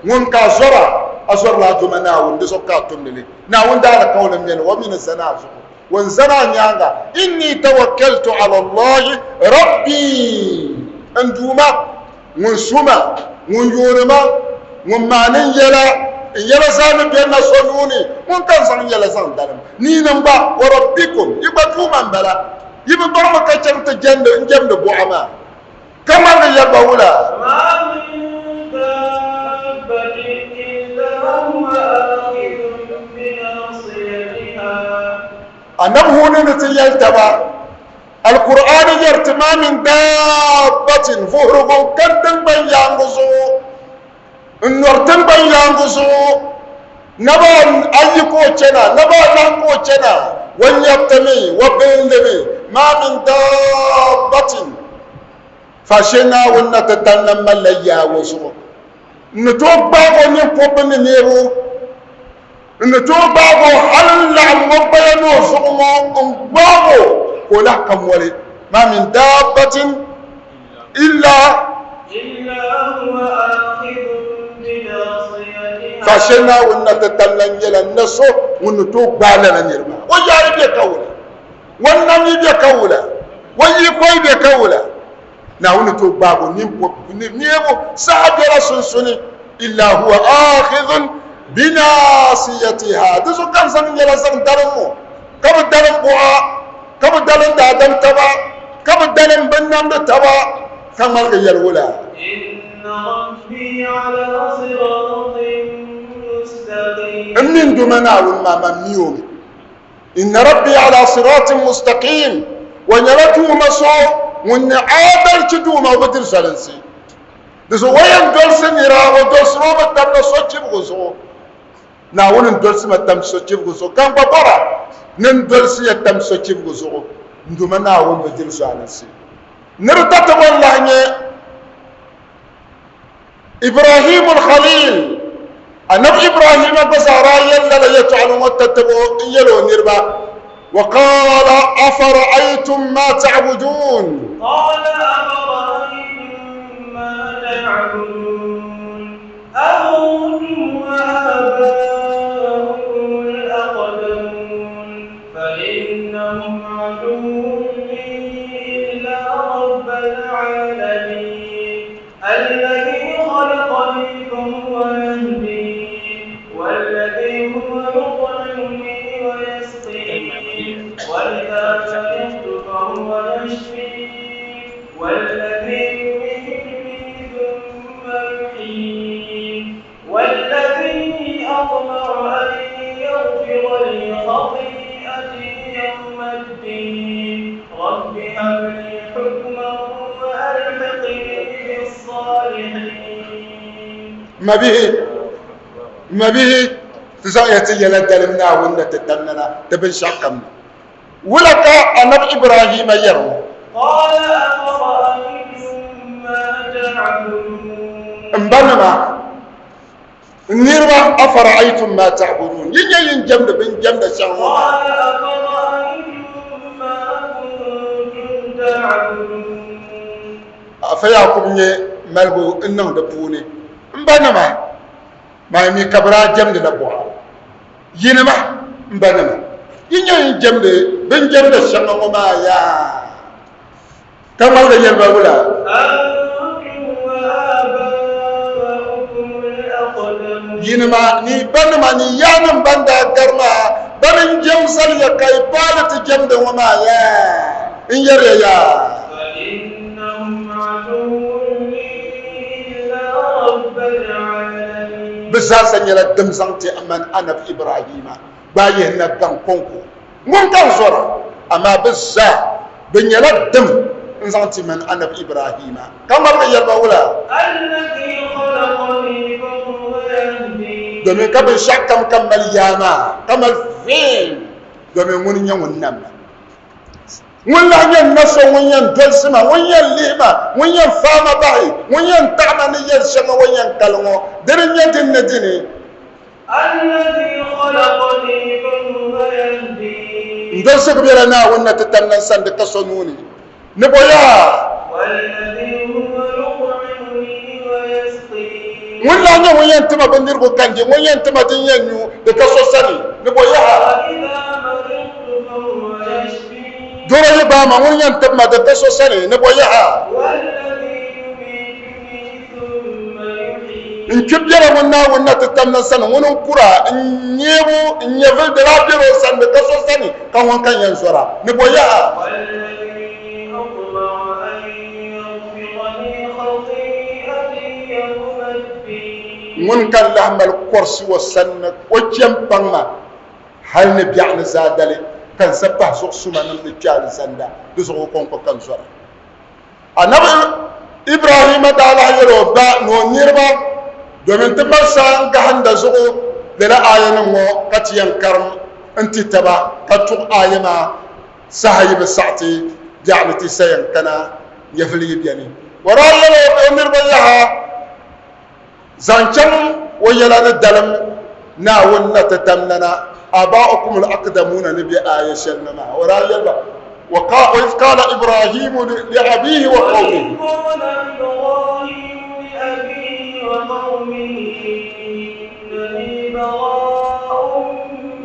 ŋun ka a zɔra, a zɔrila a Duuma Naawuni, di zuɣu ka a tumdi li. Naawuni daalikauli m-beni, o mi ni zani a zuɣu, o ni zani a nyaaŋa. Inni tawakkaltu ala Allahi Rabbi, n Duuma, ŋun su ma, ŋun yooni ma, ŋun maani n yɛla, n yɛla zaa ni be na so nuu ni, ŋun ka n zaŋ n yɛla zaŋ dalim niinim gba, wa rabbikum, yi gba Duuma m-bala, yi bi baŋmi ka chaŋ ti jɛmdi n jɛmdi buɣa maa, ka ŋmaligi yɛli ba wula? Ma min dabbatin illa huwa akhidhun bi nasiyatiha. Annabi Hudu ni ti yɛli taba, Alkur'aani yɛri ti ma min daabbatin vuhirigu n-kani tiŋgbani yaaŋgi zuɣu, n-nɔri tiŋgbani yaaŋgi zuɣu, naba ayi ka o chana, naba anahi ka o chana, wa nyɛbitimi, wa bilindimi, ma min daabbatin faashee Naawuni na ti tali na malila yaa o zuɣu. N ni tooi gbaag o nini pɔbbu ni neebu. N ni tooi gbaag o hal n-laɣim o gbaya ni o zuɣu ŋɔ n-gbaag o ka o lahi ka moli. Ma min daabbatin illa. Illa huwa akhidhun bi nasiyatiha. Faashee Naawuni na ti tali lan nyɛla na so ŋun ni tooi gbaai lala niri maa. O yaari be ka wula? O nam yi be ka wula? O yiko yi be ka wula? Naawuni ni tooi gbaag o nini pɔbbu ni neebu saha biɛla sunsuni, illa huwa akhidhun binasiyatiha. Di zuɣu ka n zaŋ yɛla zaŋ dalim o, ka bi dalim buɣa, ka bi dalim daadam taba, ka bi dalim binnamdi taba, ka ŋmaligi yɛli wula? Inna rabbi ala siratin mustaqim. M mini Duuma Naawuni maa, man mi o mi. Inna Rabbi ala siratin mustaqim, o nyɛla Duuma so ŋun nyɛ aadalchi Duuma, o bi diri zalinsi. Di zuɣu o yɛn dolsi nira, o dolsiri o mi tamla sochibgu zuɣu. Naawuni n-dolsi ma tam sochibgu zuɣu, ka n gba bɔra ni n dolsi ya tam sochibgu zuɣu. N Duuma Naawuni bi diri zalinsi. Ni di tatabo n-lahi nyɛ Ibrahim al-Khalil, Anabi Ibrahima gba zaa daa yɛli lala yɛtɔɣili ŋɔ tatabo n-yɛli o niriba. وقال أفرأيتم ما تعبدون؟ قال أفرأيتم ما تعبدون أنتم وآباؤكم الأقدمون فإنهم عدو لي إلا رب العالمين الذي خلقني فهو يهدين والذي هو يطعمني ويسقين وإذا مرضت فهو يشفين والذي يميتني ثم يحيين والذي أطمع أن يغفر لي خطيئتي يوم الدين رب هب لي حكما وألحقني بالصالحين. Ma bihi ti zaŋ ya ti yɛla dalim Naawuni ni ti tamnana ti binshɛɣu kam ni. Wula ka Anabi Ibrahima yɛri ŋɔ? قال أفرأيتم ما تعبدون? N banima, n niriba, afara'aytum ma ta'budun, yi nyɛ yin jɛmdi bin jɛmda shɛŋa ŋɔ maa? قال أفرأيتم ما كنتم تعبدون? Afa Yakubu nyɛ maligu n niŋ di puuni. N banima, maa mi ka bɛ daa jɛmdila buɣa. Yinima, n banima, yi nyɛ yin jɛmdi bin jɛmda shɛŋa ŋɔ maa yaa? Ka ŋmaligi yɛli ba wula? أنتم وآباؤكم الأقدمون. Yinima ni banima ni yaanima ban daa gari maa, bani n-jɛm zaliya ka yi paali ti jɛmdi ŋɔ maa yaa? N yɛri ya yaa. فإنهم عدو لي إلا رب العالمين. Bɛ zaasa nyɛla dim zaŋ ti a mani Anabi Ibrahima gbaai yihi na gaŋ kɔŋko ŋun ka n zɔra, amaa bɛ zaa bɛ nyɛla dim n-zaŋ ti mani Anabi Ibrahima. Ka ŋmaligi yɛli ba wula? الذي خلقني فهو يهدين. Domin ka binshɛɣu kam ka mali yaa maa, ka mali viɛn, domin ŋuni n-nyɛ ŋun nam ma. Ŋun lahi nyɛ n na so ŋun yɛn dolisi ma, ŋun yɛn lihi ma, ŋun yɛn faai ma bahi, ŋun yɛn taɣi ma ni yɛli shɛŋa o yɛn kali ŋɔ, dini n-nyɛ din ni dini. الذي خلقني فهو يهدين. N dolisigu bela Naawuni na ti tamla n sani di ka so nuu ni. Ni bo yaa? والذي هو يطعمني ويسقين. Ŋun lahi nyɛ ŋun yɛn ti ma bindirigu ka n di, ŋun yɛn ti ma din yɛn nyu di ka so sani. Ni bo yaha? وإذا مرضت فهو يشفين. Doro yi gbaai ma, ŋun yɛn tib ma di ka so sani. Ni bo yaha? والذي يميتني ثم يحيين. N kpi biɛla ŋun Naawuni na ti tamla n sani, ŋuni n-kura n nyeebu n nyɛvili di daa bela o sani di ka so sani, ka ŋun ka yɛn zɔra. Ni bo yaha? والذي أطمع أن يغفر لي خطيئتي يوم الدين. Ŋun ka lahi mali kɔrisi o sani ni o chɛ m-paŋ ma hal ni biɛɣu ni zaadali, ka n sa pahi zuɣusumanim ni kpe alizanda, di zuɣu o kɔŋko ka n zɔra. Anabi Ibrahima daa lahi yɛl o ba ni o niriba, domin ti mali saha n-gahinda zuɣu lala aayanim ŋɔ ka ti yɛn karim n-ti taba ka tuɣi aaya maa saha yi bi saɣi ti biɛɣu ni ti sa yɛn kana nyɛvili yi beni. O daa yɛl o niriba yaha zaŋ chaŋ o yɛla ni dalim Naawuni na ti tamlana aba'ukum al-aqdamuna ni be aaya shɛli ni maa. O daa yɛli ba, وإذ قال إبراهيم لأبيه وقومه. وإذ قال إبراهيم لأبيه وقومه إنني براء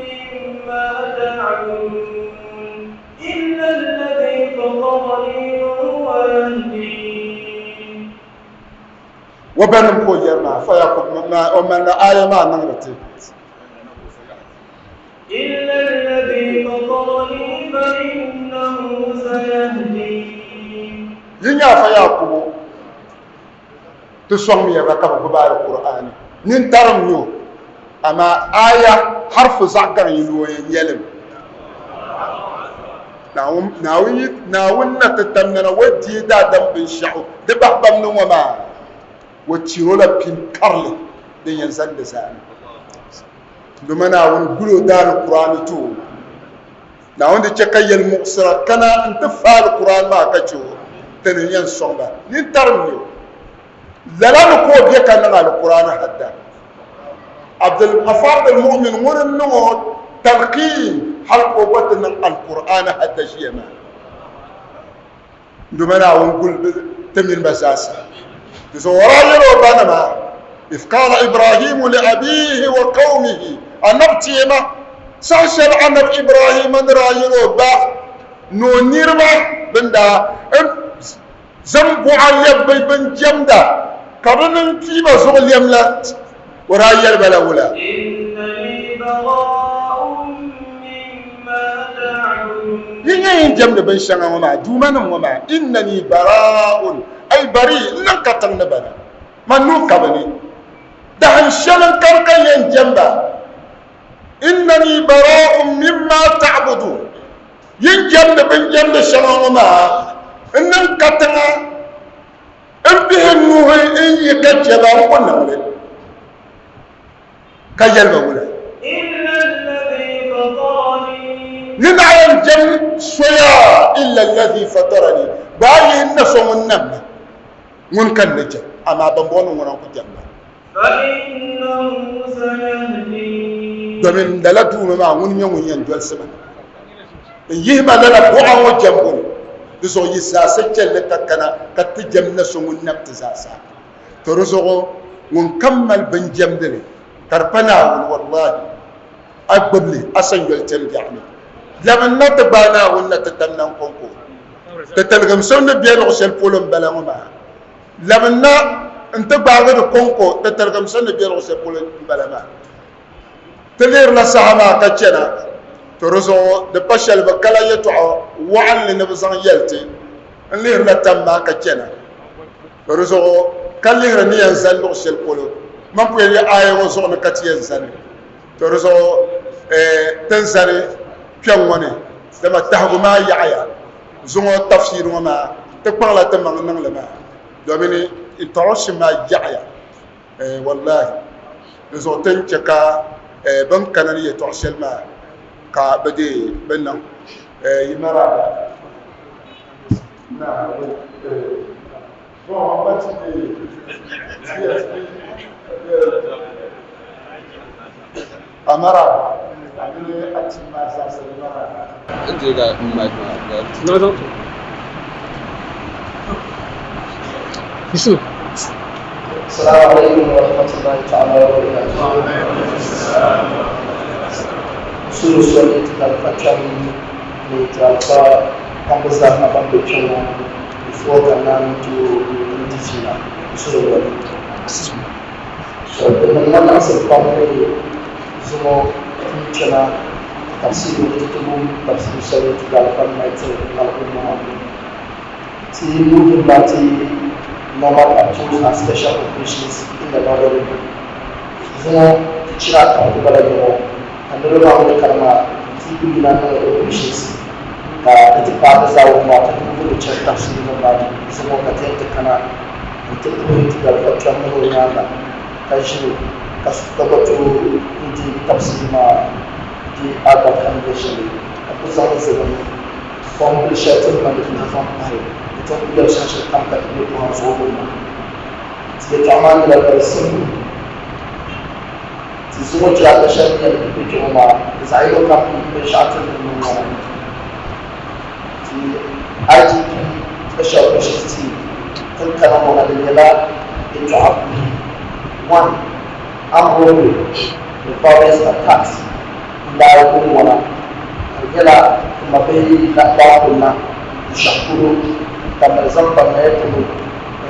مما تعبدون إلا الذي فطرني وهو يهدين. O banim ka o yɛri maa, fa Yakub maa, o malila aaya maa niŋdi ti. إلا الذي فطرني فإنه سيهدين. Yi nya Afa Yakubu ti sɔŋmiya ba ka bɛ gbubi Alkur'aani nintarim ni o, amaa aaya harfu zaɣ gaŋ yi ni o yɛn nyɛ li mi. Naawuni na ti tamdana o deei daadam binshɛɣu di bahi bamdi ŋɔ maa, o tiri o la pini karili din yɛn zani di zaani. Doma Naawuni guli o daali Kur'aani ti o. Naawuni di chɛ ka yɛlimuɣisira kana n-ti faali Kur'aani maa ka chɛ o, ti ni yɛn sɔŋ ba nintarim ni o. Lala ni ka o be ka niŋ Alkur'aani hadda. Abdul Afa Abdul Mu'min ŋuni n-niŋ o talqiin. hali ka o gba ti niŋ Alkur'aani hadda ʒiya maa. N Duuma Naawuni guli ti mini ba zaasa. Di zuɣu o daa yɛli o banima, Iz qaala Ibrahimu li abiihi wa qawmihi, Annabi teema, saha shɛli Annabi Ibrahima ni daa yɛli o ba ni o niriba bɛn daa zaŋ buɣa lɛbi bɛ bin jɛmda ka di niŋ kpiiba zuɣu lɛm la, o daa yɛli ba la wula? Yi nyɛ yin jɛmdi binshɛŋa ŋɔ maa, duumanim ŋɔ maa, Innani bara'un, ay bari, n niŋ katiŋ ni bana, man nuu ka bɛ ni. Dahin shɛli n-kani ka n yɛn jɛm ba. Innani bara'un mimma ta'budun, Yin jɛmdi bɛn jɛmdi shɛŋa ŋɔ maa, n niŋ katiŋa m bihi nuhi n-yi ka chɛ ba, n ku niŋ li. Ka yɛli ba wula? Ni naɣ yɛn jɛm soya illa allazi fatarani, gbaai yihi n na so ŋun nam ma, ŋuni ka n ni jɛm, amaa bɛmbɔŋɔnim ŋuna n-ku jɛm ba. Domin lala Duuma maa ŋuni nyɛ ŋun yɛn dolsi ma n-yihi ma lala buɣa ŋɔ jɛmbu ni. Di zuɣu yi zaasa chɛli li ka kana ka ti jɛm na so ŋun nam ti zaasa. To di zuɣu ŋun kam mali binjɛmdili ka di pa Naawuni, wallahi a gbubi li a sanyoli tɛm biɛɣu ni. Labim na ti gbaai Naawuni na ti tam nam kɔŋko. Ti tiligimsim ni be luɣ shɛli polo m-bala ŋɔ maa. Labim na nti gbaagi di kɔŋko ti tiligimsim ni be luɣ shɛli polo m-bala maa. Ti lihirila saha maa ka chana, to di zuɣu di pa shɛli bɛ kala yɛtɔɣ wɔɣinli ni bɛ zaŋ yɛli ti. N lihirila tam maa ka chana, to di zuɣu ka lihiri ni yɛn zani luɣ shɛli polo. Man pun yɛli aaya ŋɔ zuɣu ni ka ti yɛn zani, to di zuɣu ti ni zani kpɛŋ ŋɔ ni, dama tahigu maa yaɣiya. Zuŋɔ tafsiir ŋɔ maa ti kpaŋla ti maŋ niŋ li maa domin introduction maa yaɣiya wallahi. Di zuɣu ti ni chɛ ka bɛn kana ni yɛtɔɣ shɛli maa ka bɛ deei bɛ niŋ yi maraaba. A maraaba, a mini a team maa zaasa yi maraaba. Assalamu alaikum wa rahmatullahi ta'ala wa barakatuh. Sulu soli ti dalifa kpɛm ni ti alifa kpamba zaa ban be kpɛŋɔ before ka naan tooi n di fiila. Sulu soli. So di niŋ ma laɣisiri pam ni zuŋɔ ti yi kpɛna tafsiru ni ti ti wum tafsiru shɛli ti daalifa ni mali tiri al'umma maa. Ti moving la ti normal patrols and special operations in the northern region. Zuŋɔ ti chira ka ti bala yiŋɔ ka niriba maa mi ni kani maa ti yi kuli yina niŋ operations ka di ti paai ti zaawuni maa ti moving li chani tafsiru nim maa duu. Zuŋɔ ka ti yɛn ti kana n-ti puhi ti dalifa kpɛm mini o nyaaŋa ka ʒini ka ka gba tooi n-di tafsiru maa di alibarika ni be shɛli ka ku zaŋ li zali pɔhim bil shɛli ti ni mali di zaŋ pahi di ti ni kuli yɛli shɛŋa shɛli kam ka ti be pɔhim zuɣu gbuni maa. Ti yɛtɔɣa maa nyɛla very simple. Ti zuŋɔ jiraata shɛli ni yɛn ti be kpe ŋɔ maa, di zaɣ yino kam binshɛɣu ti ni niŋ ŋɔ na. Ti IGP Special Operations Team tin kana ŋɔ na di nyɛla yɛtɔɣa buyi. One, armed robbery ni violence attacks n-daa kum ŋɔ na ka di nyɛla ti mabihi daa kunna n-shɛhi polo ka mali zaŋ kpa Naya polo ni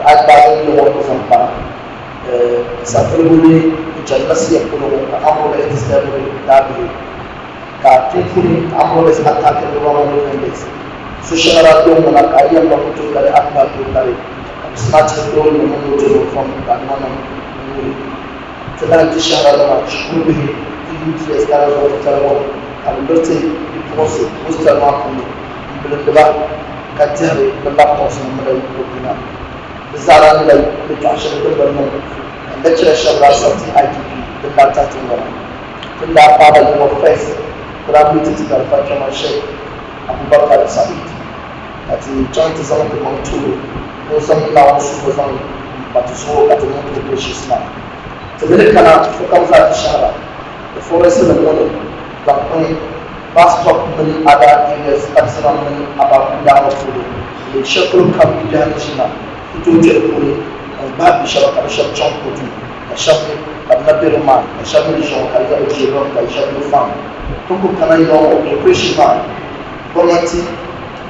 Agbaagi yɛŋɔ ni zaŋ kpa Savelugu ni n-chani Nasiya polo ŋɔ ka armed robbers disturb daabihi. Ka tinpuni ka armed robbers attack niriba ŋɔ ni vendors. So shɛŋa daa kpe ŋɔ na ka a yɛm ba moto kari a ni daa tooi kari ka bɛ snatch drone nim mini moto nim from daadama nim nuuni. Ti lahi di shɛhira nima shikuru bihi ti UTS daa zuɣu titali ŋɔ ni ka bɛ liriti bipuɣinsi hostel maa puuni m bilindi ba ka dihiri bɛ laptops nim mini bɛ pina. Di zaa daa nyɛla yɛltɔɣa shɛli din bi niŋ ka lecturer shɛba daa sabi ti IGP din daa tahi ti ŋɔ na. Ti ni daa paai ba yiŋɔ first, ti daa meeti ti dalifa kpɛma Sheikh Abubakar Sa'id ka ti chaŋ ti zaŋ ti maŋ ti o ni o zaŋ Naawuni suhu zaŋ m-pa ti zuɣu ka ti niŋ ti operations maa. Ti mi ni kana sokam zaa ti shɛhira di forest nim ŋɔ ni ban kpuɣi. Bus stop mini other areas kpaŋsima mini Abaku daa ŋɔ puuni luɣ shɛli polo kam bibiɛhi ni ʒina ku tooi kpe di puuni n-gbahi bi shɛba ka bɛ shɛba chaŋ kɔdu ka shɛba mi ka bɛ na be remand ka shɛba mi ʒiya ŋɔ ka di nyɛ bɛ deei ba mi ka shɛba mi fam. Ti ku kana yɔŋ ŋɔ operation maa gomnanti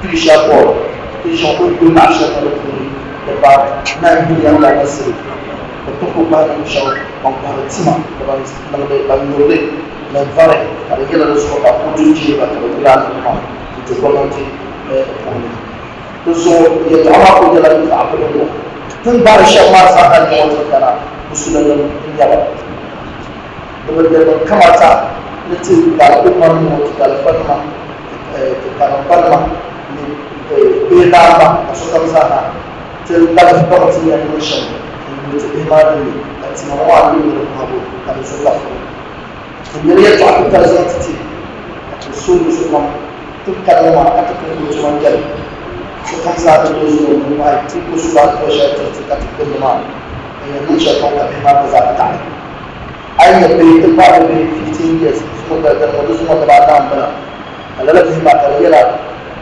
Judicial Board ti ʒiya ŋɔ o ni kuli laɣim shɛli niŋ di puuni di paai 9 billion Ghana cedi bɛ ti ku gbahi ninvuɣ shɛba ban kɔhiri tima ni ban niŋdi ban nyuri li ni vari ka di nyɛla di zuɣu ka kootu deei ba ka bɛ gulaai niriba maa n-ti gomnanti puuni. Di zuɣu yɛltɔɣa maa kuli nyɛla zaɣ bihi ŋɔ. Ti ni gbaari shɛba maa zaa na nyɛ ŋɔ ti kana musulinima n-nyɛ ba. Di bi di bi kamata ni ti gbaai ummanim ŋɔ, ti kalifanima, ti karimbanima ni bihi laamba ka sokam zaa na ti labi baŋ ti ni yɛn niŋ shɛm n-yuli ti bihi maa ninni ka tima ŋɔ maa leei di kɔhibu ka di zo ka furi. Ti nyɛla yɛltɔɣa titali zaŋ ti ti ka ti suhiri sokam ti kani ŋɔ maa ka ti pun kuli tuma kpɛli. Sokam zaa ni tooi zaŋ o nuu pahi ti ku su daa tuhi shɛli tiri ti ka ti gbunni maa ni yɛn niŋ shɛli kam ka bihi maa gba zaa ti taɣi. A yi nya bihi ti paai bɛ bihi 15 years zuŋɔ daadali ŋɔ di zuŋɔ dibaanahi m-bala ka lala bihi maa ka di nyɛla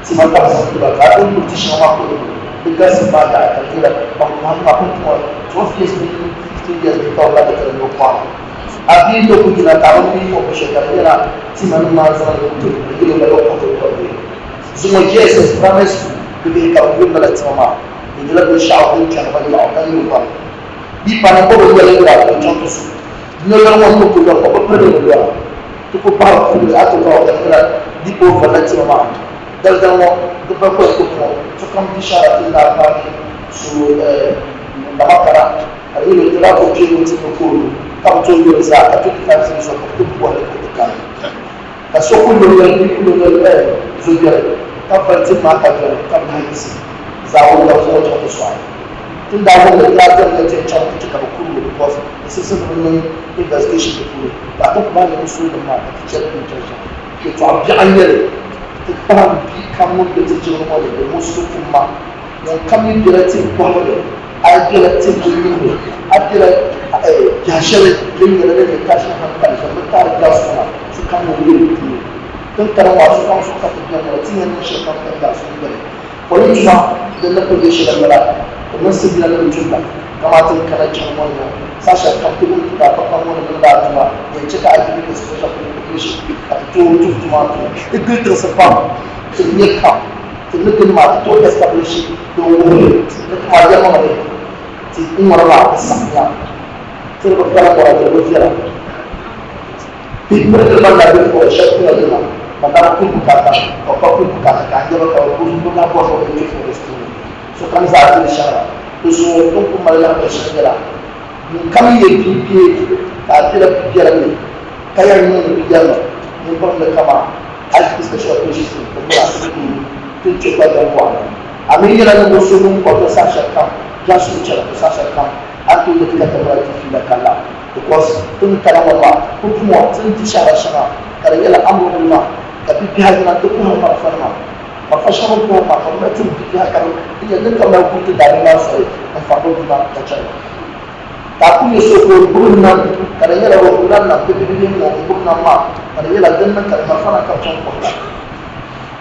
tima ka bɛ zaŋ ti ba ka a dini kuli ti shɛŋa maa kuli di galisi paai taɣi ka di nyɛla ban kɔhiri maa pun tuma 12 years mini 15 years bihi ka bɛ mali tiri ni bɛ kɔhira. A bia yi ku yina ka a bi mi o ko shɛli ka di nyɛla tima nim maa zaŋ li kuli ka di yɛl o lala o kɔhiri o bihi. Zuŋɔ JSS primary school bibihi ka bɛ yuri lala tima maa di nyɛla binshɛɣu din kpɛri ba yɔɣu ka nyuri vari. Bia pa ni bɔbi yɛli nira ka o chaŋ ti su nolɔri ŋɔ ni ku lɔri o bi piri li ni lɔra ti ku bahiri puuni a ti lɔri ka di nyɛla di ka o varila tima maa dali dali ŋɔ di bakɔi ku ŋɔ sokam di shɛhira ti ni daa gbaagi so dama kana ka di nyɛla o daa bɔri kpeebu ti ni kooi ka bi tooi yoli zaa ka 25 cedis ka bi ti bɔhili ka o ti kani ka so ku lo yɛli bee ku lo yɛli eh zo biɛri ka vali tim maa ka biɛri ka bahi yiɣisi zaa o ka bi zaŋ o chaŋ ti sɔɣi ti ni daa wum li ti daa bɛri ni ti yɛn chaŋ ti chɛ ka bi kuri o because di simsi ni bi niŋ investigation di puuni ka ti ku bahi nyɛ musulinim maa ka ti chɛri bɛ ni chɛri shɛm yɛltɔɣa biɛɣu n nyɛli ti kpahim bia kam ŋun be ti jiŋli ŋɔ ni di musulim umma ŋun kam yi bela tim kɔhibu ni A yi bela teeku nyuhi ni, a bela biɛhi shɛli din nyɛla din nyɛ tashin hankali shɛm bɛ taari biɛɣu suŋ maa, sokam ŋun be di puuni. Din kani maa, sokam suhu ka ti beni ŋɔ, ti ni yɛn niŋ shɛlikam ka biɛɣu suŋ beni. Pɔli tuma din ni kuli nyɛ shɛli m-bala, ti mini sibilanim tumda kaman ti ni kana jiŋli ŋɔ ni ŋɔ, saha shɛlikam ti wum ti daa kpakpam ŋɔ ni mini daa tuma yɛn chɛ ka IGP Special Communication ka ti tooi tum tuma n-tuhi ti gili tiŋsi pam ti ni nyɛ kam. Ti ni gili maa ti tooi establish din wuhiri ni tuma yɛlimaŋli ti ŋɔri maa di saɣimya. Ti di bi kpɛra ŋɔra di di bi viɛla. Bihi pirigili ban daa be fɔri shɛb tiŋa yina ban daa bi kuli bukaata ka bɛ pa kuli bukaata ka a nya ba ka bɛ bɛ lahi bɔri ni bɛ kpe forest puuni. Sokam zaa diri shɛhira. Di zuɣu din kuli mali lahabali shɛli nyɛla ŋun kam yɛ bia bee ka a bela bi biɛrim ni ka yɛn niŋdi bi yɛlima ŋun baŋ ni kaman IGP Special Operations Team ka nyɛla din kpe gbaliŋ bɔɣili. A mi nyɛla ninvuɣ so ŋun kɔrigi saha shɛli kam biɛhigu ni chana, saha shɛli kam a ni tooi yɛli ka ti mali ti fiila ka la because ti ni kana ŋɔ maa pumpumɔ ti ni di shɛhira shɛŋa ka di nyɛla amrɔbili maa ka bibihi yina nti kɔhiri marafanima. Marafa shɛŋa bɛ ni kɔhiri maa ka bɛ mali tiri bibihi ka di nyɛ din ka mali guri ti daadam maa soli n-fari bɛ bia maa ka chana. Ka a ku nya so ka o gbubi nam, ka di nyɛla o gbubila nam bibibihi ŋ-ŋɔ n-gbubi nam maa, ka di nyɛla din niŋ ka di malifa na ka bɛ chaŋ kɔhira,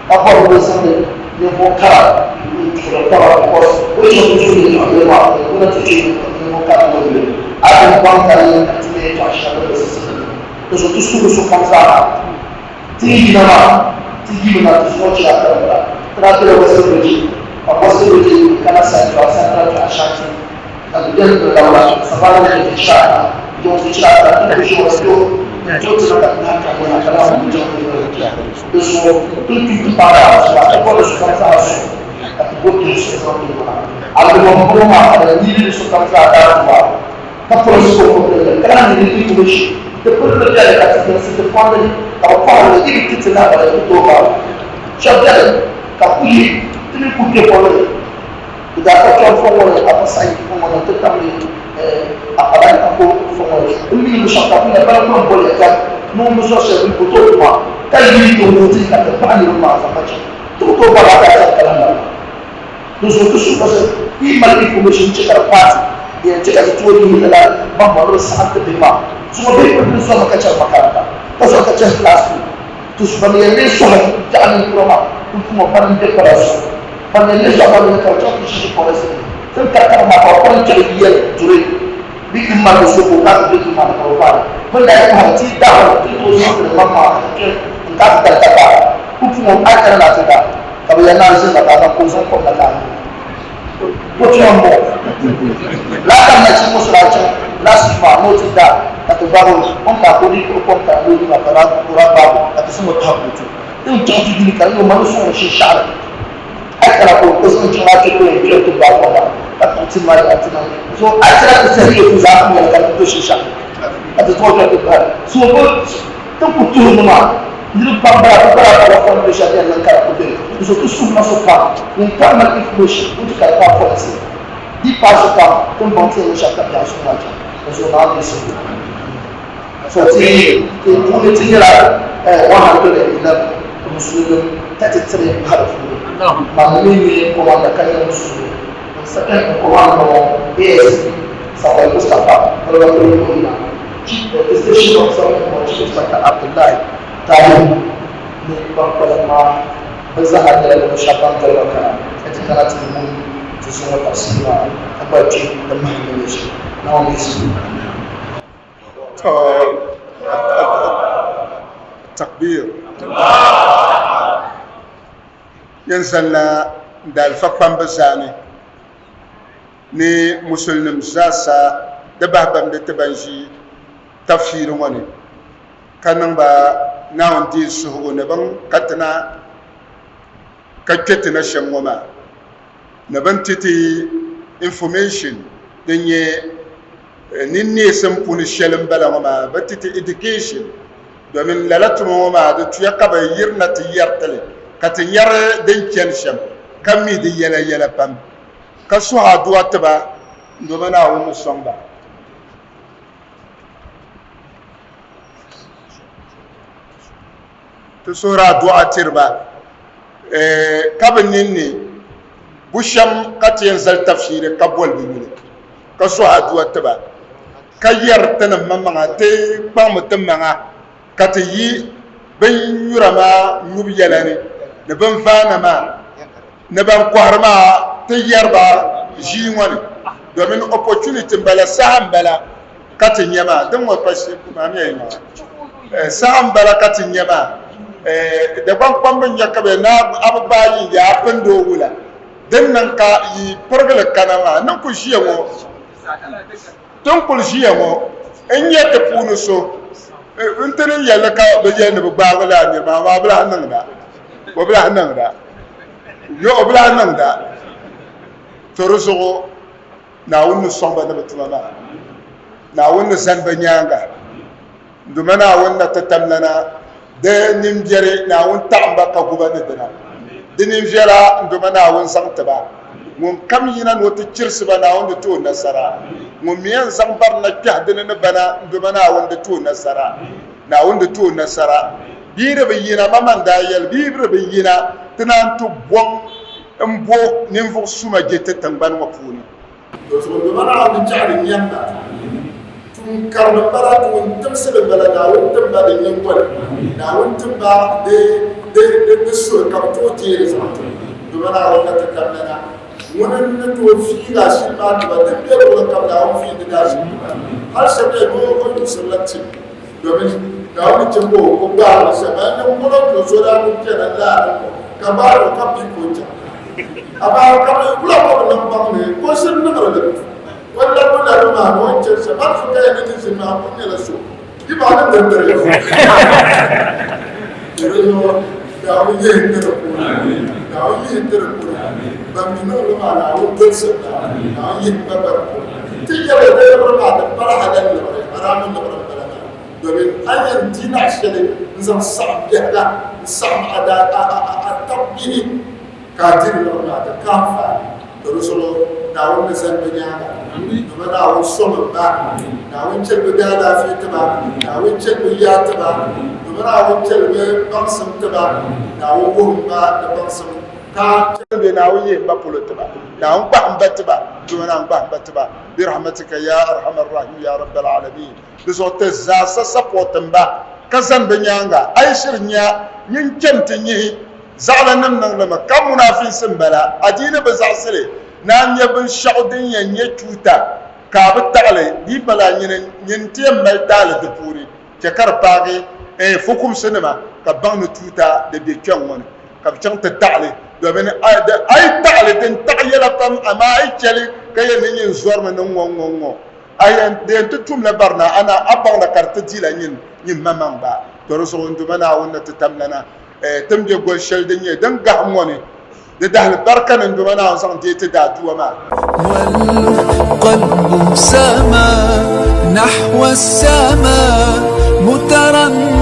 ka bɔri ni bɛ zaŋdi ninvuɣ kara n-tuhiri taba because o yi chaŋ ti tuhi yɛltɔɣa yɛli maa puuni o na ti chɛ ninvuɣ kara ŋɔ yuli. A di baŋ ka di yɛn ka ti mi yɛltɔɣa shɛŋa din bi siɣisi ni di zuɣu ti suhiri sokam zaa ha. Ti yi yina maa, ti yimi na ti zuɣu chɛ a karimbila. Ti daa bela Western Region, ka Western Region kana Central, Central to Ashanti. Ka bɛ beni ni lawla Savannah ni ti chira ata, yuŋ ti chira ata, ti ku ʒi o ni to n-to ti na ka ti lahi ka ŋuna ka lahi wum jiŋli ni di zuɣu ti ni tuui ti paai maa zuɣu maa, ti bɔri ni sokam zaa suhu ka ti bo bihi suhu zaŋ ti ŋuna. Alima m-bɔŋɔ maa ka di neeri ni sokam zaa daa duba ka polinsi ko n-kuli li ka lahi neeri information ti pili li beni ka ti diŋsi ti fɔndi li ka bɛ kɔhiri li yi bi ti ti lahibali ti tooi baŋ shɛba beni ka ku yi ti mi ku kpe bɔlli ni. Di daa ka kpɛm fɔŋ ŋɔ ni Abu Sa'id fɔŋ ŋɔ ni nti tabili Abani Ako fɔŋ ŋɔ ni. N mi luɣ shɛŋa ka bɛ nya bana kuli m-boli ya ka niŋ bɛ zuɣu shɛli bɛ ni ku tooi tuma ka yi ti wuhi ti ka ti paɣi niriba maa zaŋ ba chaŋ. Ti ku tooi bɔri a daa chaŋ ka lahi labina. Dinzuɣu ti suhu ka soli yi mali information n-che ka di paati din yɛn che ka ti tooi yihi lala ban bɔri ni bɛ saɣim ti bihi maa. Zuŋɔ bihi kuli dini zɔrimi ka chani makaranta ka zɔri ka chani class 2. To ban yɛn lee sɔhi biɛɣu ninkura maa pumpɔŋɔ bana m-be pala zuɣu. Ban yɛn lee sɔhi maa nyɛla ka bɛ chaŋ ti ʒi forest ni. Ti ni kari kariŋ maa ka bɛ kɔŋ kpɛri yiya ni duri bee m-mali so ka o kana ti be duu maa ni ka bɛ vaai li. Bɛ ni daa yi kɔhiri tia daɣiri ti ni tooi zaŋ ti di maŋmaŋa ka ti kpe n-kaai ti tali ka gbaai. Pumpɔŋɔ a yi kana ni a ti da ka bɛ yɛn naan ʒini na ka a zaŋ kom zaŋ kom na ka a nyu. O tuma m-bɔŋɔ. Lala ka nachimba so daa chaŋ last week maa ni o ti da ka ti gbaagi o, o ni daa ka o dii kpuɣi kom kana ni o nyu maa ka o daa gbaagi o ka ti zaŋ o tahi kootu. Ti ni chaŋ ti yuli ka di nyɛ o ma ni sɔŋ o shinshɛɣu ni. A yi kana ka o zaŋ jiŋlaa kpe ka o yɛn kpɛri ti gbaai kom maa ka kpuɣi ti mali a ti niŋ. So a yi tira ti sahi teeku zaa ku nyɛli ka di do shinshɛɣu ni ka ti zaŋ o kpɛri ti bahi. So bɛ ti ku tuhiri ni maa niriba pam bala ti bala ka fɔndi bɛ shɛli din niŋ ka di ku beni. Di so ti suhu na so pam ŋun kam mali information o ti ka di paai polisi di paai so kam ti ni baŋ ti yɛn niŋ shɛm ka biɛhigu suŋ maa chaŋ. Di zuɣu Naawuni ni suhu. So ti ti puuni ti nyɛla 111 musulinim 33 pahi di puuni. Man mi nyɛ commander ka nyɛ musulimi. Second in command bɔŋɔ ASP Samuel Mustapha Baliba polo ni o yina Chief the station officer mi bɔŋɔ Chief Inspector Abdullahi Tahiru ni ban kpalim maa bɛ zaa nyɛla ninvuɣ shɛba ban doli ba kana ka ti kana ti wum ti zuŋɔ tafsiri maa ka gba kpi di mahim ni nyɛ shɛm. Naawuni yiɣisibu. To takbir yɛn zanila daalifa kpamba zaani ni musulinim zaasa di bahi bamdi ti ban ʒi tafsiiri ŋɔ ni ka niŋ ba Naawuni deei suhigu ni bɛn ka ti na ka kpe ti na shɛm ŋɔ maa ni bɛn ti ti information din nyɛ Ninneesim puuni shɛli m-bala ŋɔ maa, bɛ ti ti education domin lala tuma ŋɔ maa di tuya ka bɛ yirina ti yɛri ti li ka ti nyari din chani shɛm ka mi di yɛla yɛla pam ka suhi adua ti ba domin Naawuni ni sɔŋ ba. Ti suhiri adua tiri ba ka bɛ ninni bu shɛm ka ti yɛn zali tafsiiri ka boli bɛ yuli. Ka suhi adua ti ba, ka yɛri tinim maŋmaŋa, Ti kpaŋmi ti maŋa ka ti yi binnyura maa nyubu yɛla ni, ni binvaana maa, ni ban kɔhiri maa ti yɛri ba ʒii ŋɔ ni, domin opportunity m-bala, saha m-bala ka ti nya maa, din ŋɔ pa saha m-bala ka ti nya maa, Dagbaŋ kpamba n-nya ka bɛ ni a bi gbaai yi yaa pindi o wula. Din niŋ ka yi pirigili kana maa ni kul ʒiya ŋɔ, ti ni kul ʒiya ŋɔ n-nyɛ ti puuni so n-ti ni yɛli ka bɛ yɛli ni bɛ gbaagi lala niriba maa, amaa bɛ lahi niŋda, o bi lahi niŋda, yo o bi lahi niŋda. To di zuɣu Naawuni ni sɔŋ ba ni bɛ tuma maa, Naawuni ni zani bɛ nyaaŋa. Duuma Naawuni na ti tamlana di nimbiɛri, Naawuni taɣim ba ka gu ba ni dina. Di ninviɛla n-Duuma Naawuni zaŋ ti ba. Ŋun kam yina ni o ti chirisi ba, Naawuni di ti o nasara. Ŋun mi yɛn zaŋ barina kpɛhi di ni ni bana, n-Duuma Naawuni di ti o nasara. Naawuni di ti o nasara. Bɛ yi di bi yina, ma man daa yɛli, bɛ yi di bi yina, ti naan ti bɔŋ m-bo ninvuɣ suma je ti tiŋgbani ŋɔ puuni. Dinzuɣu Naawuni chɛɣiri nyamma, tuun karili m-bala, tuun timsili m-bala, Naawuni tim ba di nyiŋgoli, Naawuni tim ba di suli ka bɛ tooi teei li zaŋ ti. Dama Naawuni na ti kamlana, ŋuni n-ni tooi fiig a shili maa ti ba, din be luɣili kam Naawuni fiig di daashili ti ba. Hal shɛba yɛn ni o yuɣisirila tim, domin Naawuni chɛ ka o gbaari li shɛm. A ni ŋuna ka o zo daa kuli chana n-laari ŋɔ, ka gbaari o ka piigi o chaŋ. Amaa ka bɛ kula ka bɛ niŋ baŋ ni ka o shiri niŋdi li. O labi labi maa ni o ni chani shɛm, hal so ka ya ni ti ʒini maa kuli nyɛla so yi maa ni dindiri ya. Di zuɣu Naawuni yihi ti di puuni. Naawuni yihi ti di puuni. Ban mi niŋ li maa Naawuni dolisi ba. Naawuni yihi ba ba di puuni. Ti yɛli di liɣiri maa di pala halal liɣiri, haraami liɣiri m-bala maa. Domin a yɛn di naɣ shɛli n-zaŋ saɣim biɛhiga n-saɣim a tab bihi. Ka a diri liɣiri maa di ka anfaani. To di zuɣu Naawuni ni zani bɛ nyaaŋa, dama Naawuni sɔŋmi ba, Naawuni chɛli bɛ daalaafee ti ba, Naawuni chɛli bɛ yaa ti ba, dama Naawuni chɛli bɛ baŋsim ti ba, Naawuni wuhim ba di baŋsim, ka chɛli bɛ Naawuni yihim ba polo ti ba, Naawuni gbahim ba ti ba, dama Naawuni gbahim ba ti ba, birahmatika ya arhamar rahim ya rabbal alamin. Di zuɣu ti zaasa sapɔɔtim ba. ka zani bɛ nyaaŋa, a yi shiri nya nyin kpɛm ti nyihi zaɣilanim niŋ li mi ka munaafinsi m-bala, adiini bi zaɣisi li ni a nya binshɛɣu din yɛn nyɛ chuuta ka a bi taɣi li, di yi pa lala nyini nyin ti yɛn mali taali di puuni. Chɛ ka di paagi eh fukumsinima ka baŋ ni tuuta di be kpɛŋ ŋɔ ni ka bɛ chaŋ ti taɣi li domin a yi taɣi li din taɣi yɛla pam amaa a yi chɛ li ka yɛli ni nyin zɔrimi ni ŋ-ŋɔ ŋ-ŋɔ ŋ-ŋɔ a yɛn di yɛn ti tumla barina a na a baŋda ka di ti dila nyin nyin maŋmaŋ gba. To di zuɣu n Duuma Naawuni ni ti tamlana eh ti ni be gol shɛli din nyɛ din gahim ŋɔ ni di dahili barika ni n Duuma Naawuni zaŋ deei ti daaduwa maa. والقلب سما نحو السما مترنما.